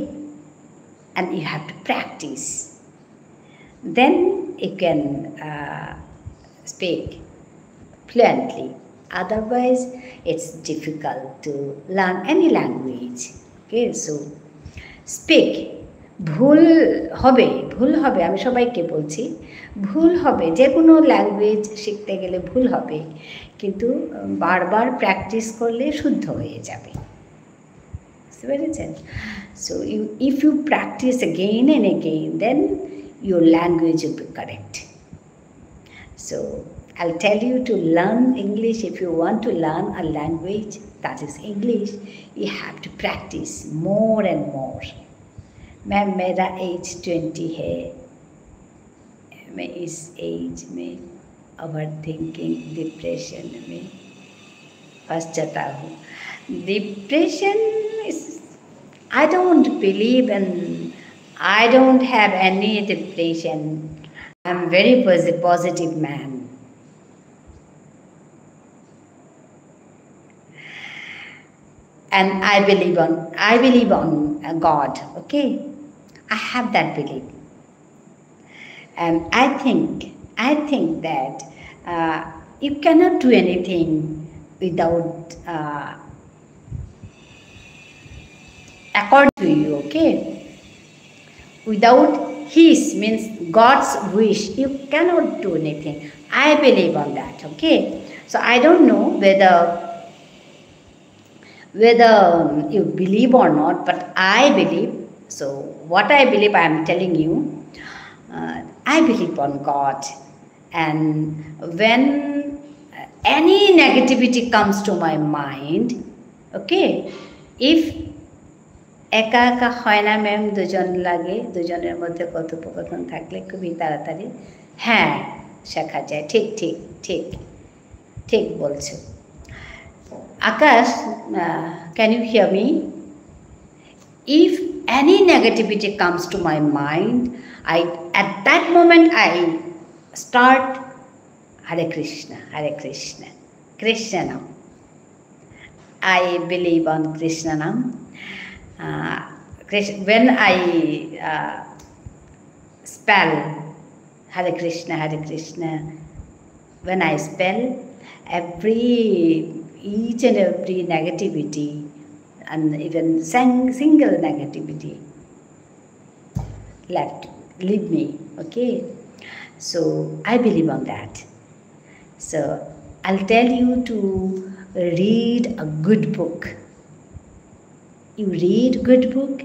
And you have to practice. Then you can, uh, speak fluently. Otherwise, it's difficult to learn any language. Okay, so speak. ভুল হবে, ভুল হবে, আমি সবাইকে বলছি, ভুল হবে। যে কোনো ল্যাঙ্গুয়েজ শিখতে গেলে ভুল হবে, কিন্তু বারবার প্র্যাকটিস করলে শুদ্ধ হয়ে যাবে। বুঝতে পেরেছেন? So you, if you practice again and again, then your language will be correct. So I'll tell you to learn English. If you want to learn a language that is English, you have to practice more and more. Ma'am, मेरा as twenty है। मैं इस एज में over thinking, depression में फंस जाता हूँ। Depression is, I don't believe in, I don't have any depression. I'm very posi-, positive man. And I believe on, I believe on, uh, God, okay? I have that belief. And I think, I think that, uh, you cannot do anything without, uh, according to you, okay? Without his, means God's wish, you cannot do anything. I believe on that, okay? So I don't know whether, whether, um, you believe or not, but I believe. So what I believe, I am telling you. Uh, I believe on God. And when any negativity comes to my mind, okay, if একা একা হয় না ম্যাম, দুজন লাগে, দুজনের মধ্যে কথোপকথন থাকলে খুবই তাড়াতাড়ি, হ্যাঁ, শেখা যায়। ঠিক, ঠিক, ঠিক, ঠিক বলছো। আকাশ, uh, can you hear me? If any negativity comes to my mind, I, at that moment I start Hare Krishna, Hare Krishna, Krishna Nam. I believe on Krishna Nam. Uh, Krish-, when I, uh, spell Hare Krishna, Hare Krishna, when I spell, every, each and every negativity, and even sang-, single negativity left, leave me, okay? So I believe on that. So I'll tell you to read a good book. You read good book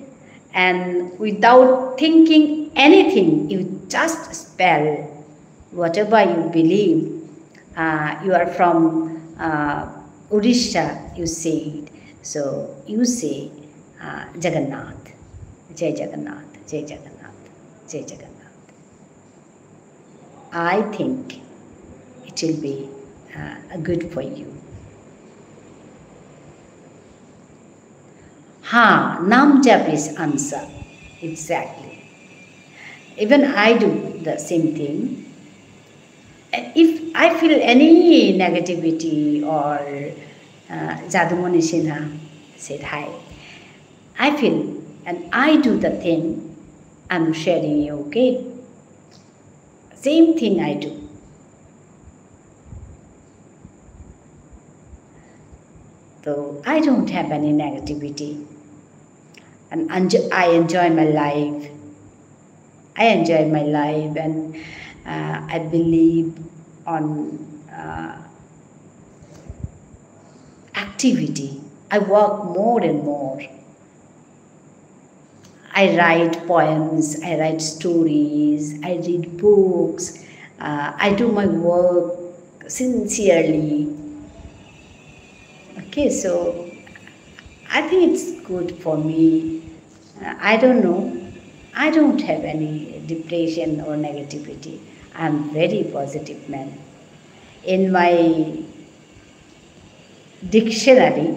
and without thinking anything, you just spell whatever you believe. Uh, you are from, uh, Odisha, you said. So you say, uh, Jagannath, Jai Jagannath, Jai Jagannath, Jai Jagannath. I think it will be, uh, good for you. Ha, নাম জপ is answer. Exactly. Even I do the same thing. If I feel any negativity or, uh, Jadumoni Sinha said hi, I feel and I do the thing I'm sharing you, okay? Same thing I do. So I don't have any negativity. And enjo-, I enjoy my life. I enjoy my life and, uh, I believe on, uh, activity. I work more and more. I write poems, I write stories, I read books, uh, I do my work sincerely. Okay, so I think it's good for me. Uh, I don't know. I don't have any depression or negativity. I'm very positive man. In my dictionary,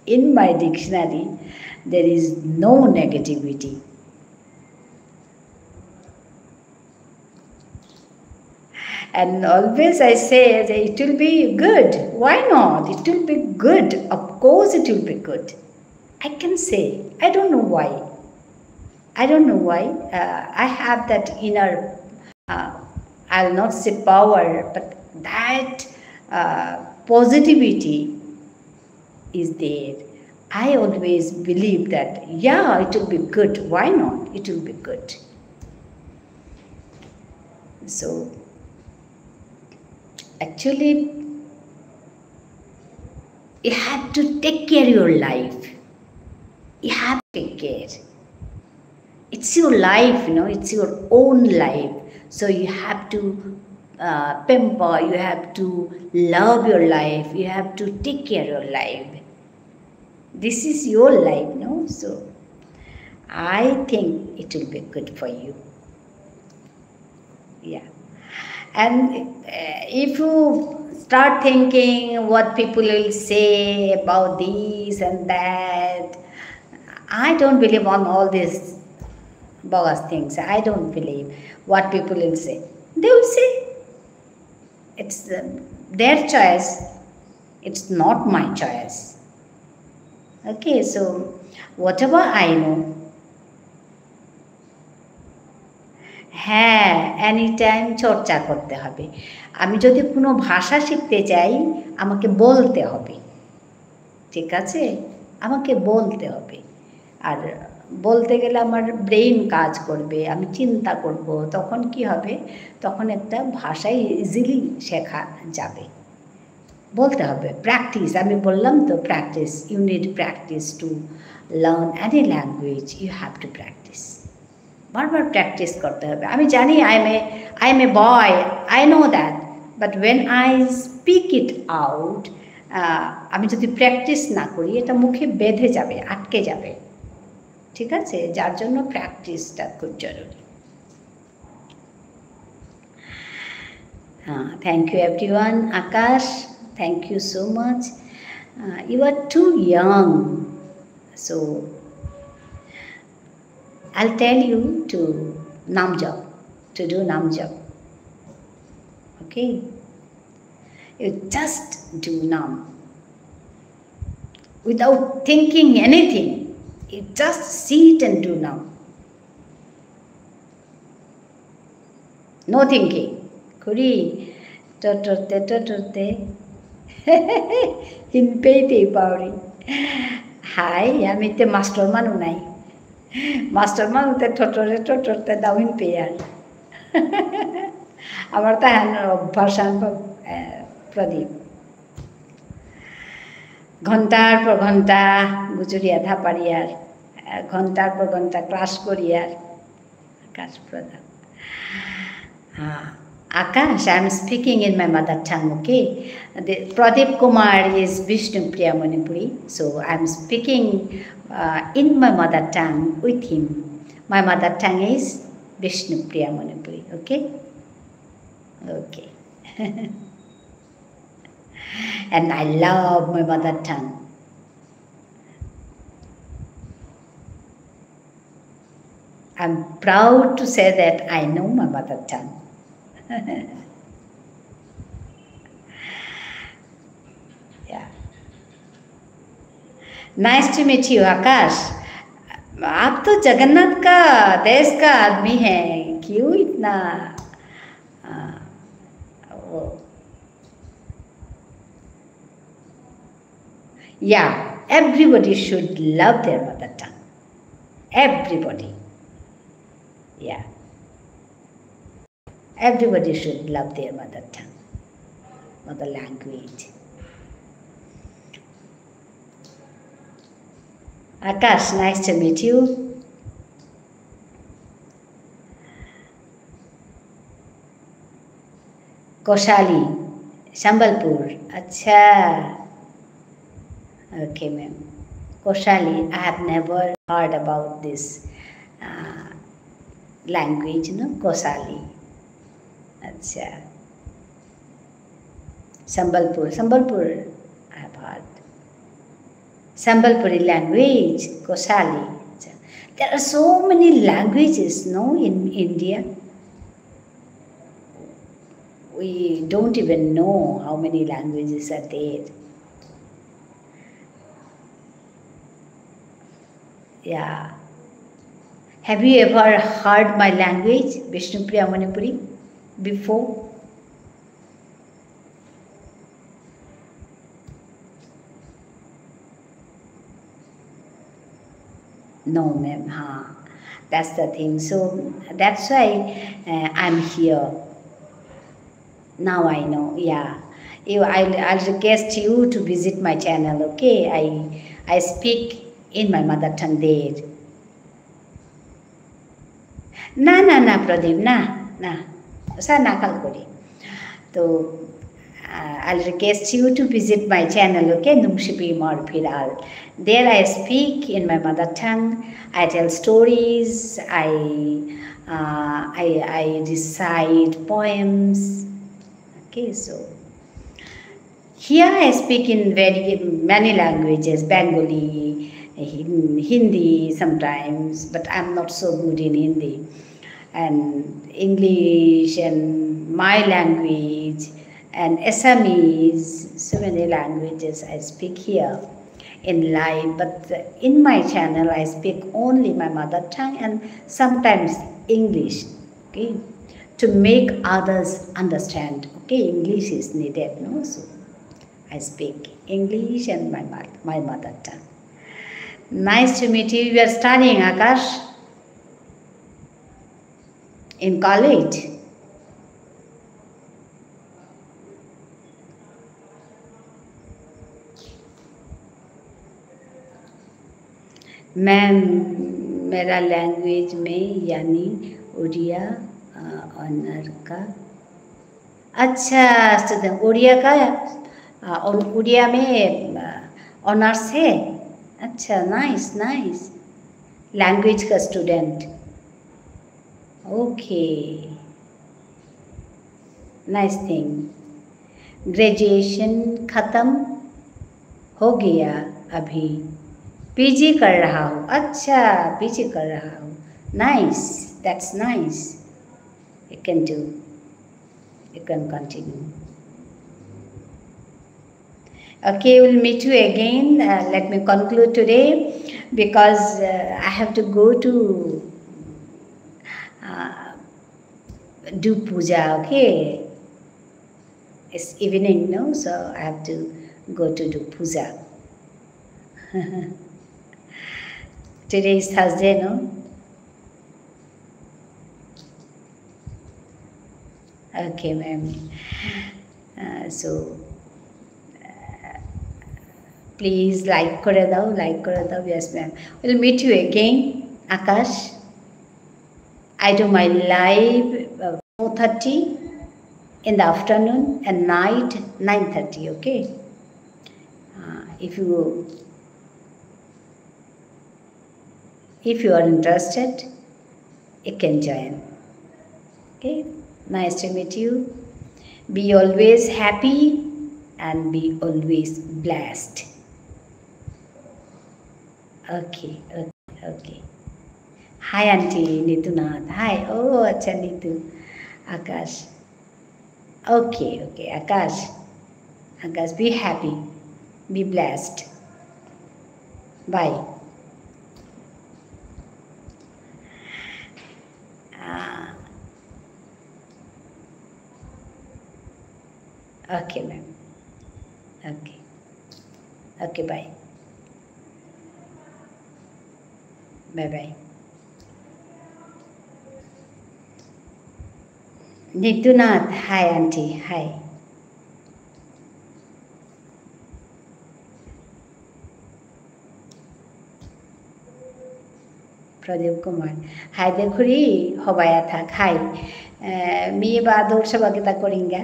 in my dictionary, there is no negativity. And always I say that it will be good. Why not? It will be good. Of course it will be good. I can say. I don't know why. I don't know why. Uh, I have that inner, uh, I'll not say power, but that, uh, positivity is there. I always believe that, yeah, it will be good. Why not? It will be good. So, actually, you have to take care your life. You have to take care. It's your life, you know, it's your own life. So you have to uh, pamper, you have to love your life, you have to take care your life. This is your life, no? So, I think it will be good for you. Yeah. And uh, if you start thinking what people will say about this and that, I don't believe on all these bogus things. I don't believe what people will say. They will say, it's uh, their choice. It's not my choice. Okay, so whatever I know, হ্যাঁ, any time চর্চা করতে হবে। আমি যদি কোনো ভাষা শিখতে চাই, আমাকে বলতে হবে, ঠিক আছে? আমাকে বলতে হবে। আর বলতে গেলে আমার ব্রেইন কাজ করবে, আমি চিন্তা করব, তখন কি হবে? তখন একটা ভাষা ইজিলি শেখা যাবে। বলতে হবে, প্র্যাকটিস। আমি বললাম তো, practice, you need practice to learn any language, you have to practice. বারবার প্র্যাকটিস করতে হবে। আমি জানি, I am a I am a boy, I know that, but when I speak it out, আমি যদি প্র্যাকটিস না করি, এটা মুখে বেঁধে যাবে, আটকে যাবে, ঠিক আছে? যার জন্য প্র্যাকটিসটা খুব জরুরি। Uh, thank you everyone. Akash, thank you so much. Uh, you are too young. So, I'll tell you to nam jop, to do nam jop. Okay? You just do nam. Without thinking anything, you just sit and do nam. No thinking. খুড়ি, টটরতে, টটরতে। হিনপেইতেই পাউরি। হাই, আমি তে মাস্টার মানু নাই। মাস্টার মানু তে টটরে, টটরতে দাও হিনপেয়ার। আমার তাহান অভ্যাস আন, এ, প্রদীপ। ঘন্টার পর ঘন্টা গুজরিয়া ধাপারিয়ার, এ, ঘন্টার পর ঘন্টা ক্লাস করিয়ার। Akash Pradhan. Uh, Akash, I'm speaking in my mother tongue, okay? The, Pradeep Kumar is Bishnupriya Manipuri, so I'm speaking uh, in my mother tongue with him. My mother tongue is Bishnupriya Manipuri, okay? Okay. And I love my mother tongue. I'm proud to say that I know my mother tongue. Yeah. Nice to meet you, Akash. आप तो जगन्नाथ का देश का आदमी है, क्यों इतना, आ, वो? Yeah, everybody should love their mother tongue. Everybody. Yeah. Everybody should love their mother tongue, mother language. Akash, nice to meet you. কোশালী, সম্বলপুর। আচ্ছা। Okay, ma'am. কোশালী, I have never heard about this uh, language, no? কোশালী। আচ্ছা। সম্বলপুর, Sambalpur, I have heard. Sambalpuri language, কোশালী। আচ্ছা। There are so many languages, no, in India. We don't even know how many languages are there. Yeah. Have you ever heard my language, Bishnupriya Manipuri, before? No, ma'am. Huh. That's the thing. So that's why uh, I'm here. Now I know. Yeah. You, I'll, I'll request you to visit my channel, okay? I, I speak in my mother tongue there. না, না, না, প্রদীপ, না, না। ওসা না কাল করি। So, uh, I'll request you to visit my channel, okay? Nungshipi Imor Phiral. There I speak in my mother tongue. I tell stories. I, uh, I, I recite poems. Okay, so here I speak in very many languages, Bengali, Hin- Hindi sometimes, but I'm not so good in Hindi. And English and my language and Assamese, so many languages I speak here in life. But in my channel, I speak only my mother tongue and sometimes English, okay, to make others understand. Okay, English is needed, no? So I speak English and my, mo- my mother tongue. Nice to meet you. You are studying, Akash, in college? Ma'am, मेरा लैंग्वेज में यानी उड़िया, अ, ऑनर का। अच्छा, स्टूडेंट, उड़िया का, अ, उड़िया में, अ, ऑनर्स है। अच्छा, nice, nice. Language का student. Okay. Nice thing. Graduation खत्म हो गया अभी। पीजी कर रहा हूँ। अच्छा, पीजी कर रहा हूँ। Nice, that's nice. You can do. You can continue. Okay, we'll meet you again. Uh, let me conclude today because, uh, I have to go to, uh, do puja, okay? It's evening, no? So I have to go to do puja. Today is Thursday, no? Okay, ma'am. Uh, so, uh, please like করে দাও, like করে দাও। Yes, ma'am. We'll meet you again, Akash. I do my live, uh, four thirty in the afternoon and night nine thirty, okay? Uh, if you, if you are interested, you can join. Okay? Nice to meet you. Be always happy and be always blessed. Okay, okay, okay. Hi, aunty নিতুনাথ। Hi. ও, আচ্ছা, নিতু। আকাশ। Okay, okay, Akash. Akash, be happy. Be blessed. Bye. Uh, okay, ma'am. Okay. Okay, bye. Bye bye. নিতুনাথ, hi aunty, hi. প্রদীপ কুমার, hi দে খুড়ি, হবায়া থাক, hi। এ, মি বা দৌড় সভা কিতা করিঙ্গা,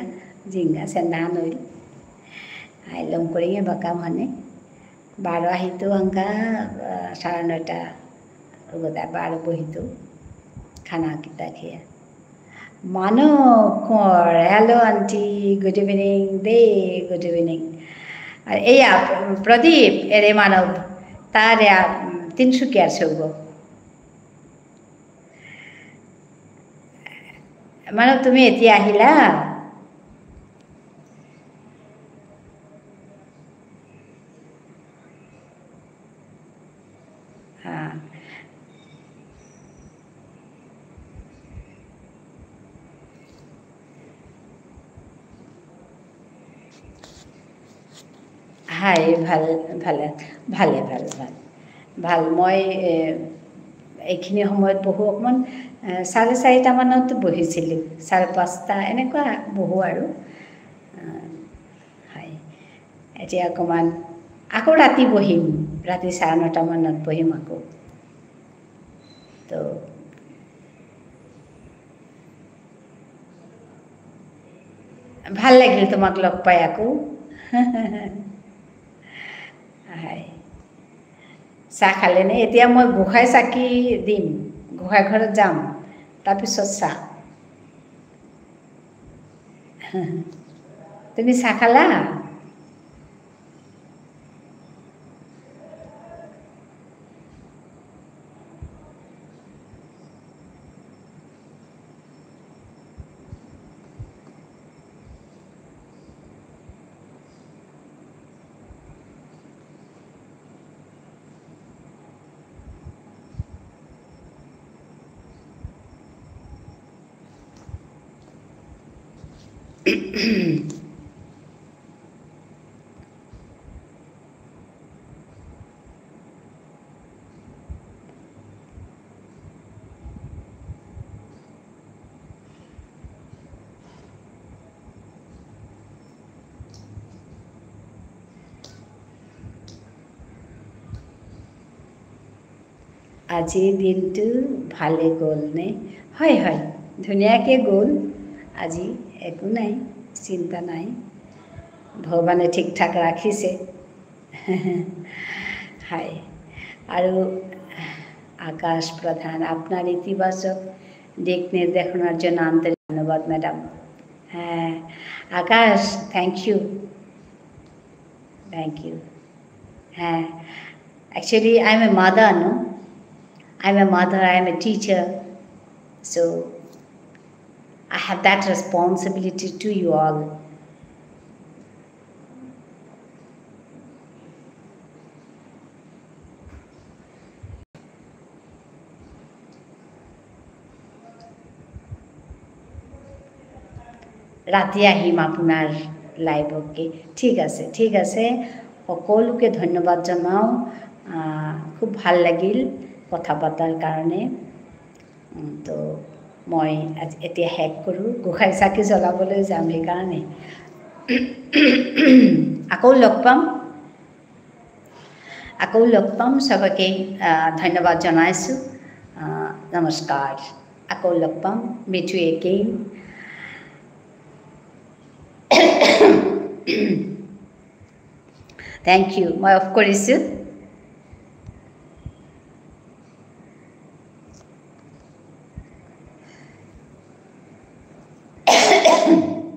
জিঙ্গা, সেন্দাহান হইল। Hi, লম করিঙ্গে বাকা মানে। বারো আহিতু আঙ্কা, আ, সাড়ে নয়টা, উগতা বারো বহিতু, খানা কিতা খেয়া। মানব কোঁর, hello aunty, good evening, দে, good evening। আর এই আ, প্রদীপ, এরে মানব, তারে আ, তিনসুকিয়ার সৌগ। মানব, তুমি এতিয়া আহিলা? হা। হাই, ভাল, ভালে, ভালে, ভাল, ভাল। ভাল, মই, এ, এইখিনি সময়ত বহো অকণমান, এ, চাৰে চাৰিটামানত বহিছিলোঁ, চাৰে পাঁচটা, এনেকুৱা বহো আৰু। আ, হয়। এতিয়া অকণমান আকৌ ৰাতি বহিম, ৰাতি চাৰে নটামানত বহিম আকৌ। তো, ভাল লাগিল তোমাক লগ পাই আকৌ। হয়। চাহ খালে নে? এতিয়া মই গোসাঁই চাকি দিম, গোসাঁই ঘৰত যাম, তাৰপিছত চাহ। তুমি চাহ খালা? আজি দিনটো ভালে গ'ল নে? হয়, হয়, ধুনীয়াকে গ'ল। আজি একো নাই, চিন্তা নাই। ভগৱানে ঠিক ঠাক ৰাখিছে। হয়। আৰু আকাশ প্ৰধান, আপোনাৰ ইতিবাচক দিক নিৰ্দেশনাৰ জন্য আন্তৰিক ধন্যবাদ, ম্যাডাম। হ্যাঁ, আকাশ, thank you। Thank you. হ্যাঁ, actually, I'm a mother, no? I'm a mother, I'm a teacher. So, I have that responsibility to you all. ৰাতি আহিম আপোনাৰ live, okay? ঠিক আছে, ঠিক আছে। সকলোকে ধন্যবাদ জনাওঁ। আহ, খুব ভাল লাগিল কথা পতাৰ কাৰণে। উম, তো মই আজি, এতিয়া শেষ কৰোঁ। গোসাঁই চাকি জ্বলাবলৈ যাম সেইকাৰণে। আকৌ লগ পাম। আকৌ লগ পাম, সবকে, আহ, ধন্যবাদ জনাইছোঁ। আহ, নমস্কাৰ। আকৌ লগ পাম, meet you again. Thank you। মই off কৰিছোঁ।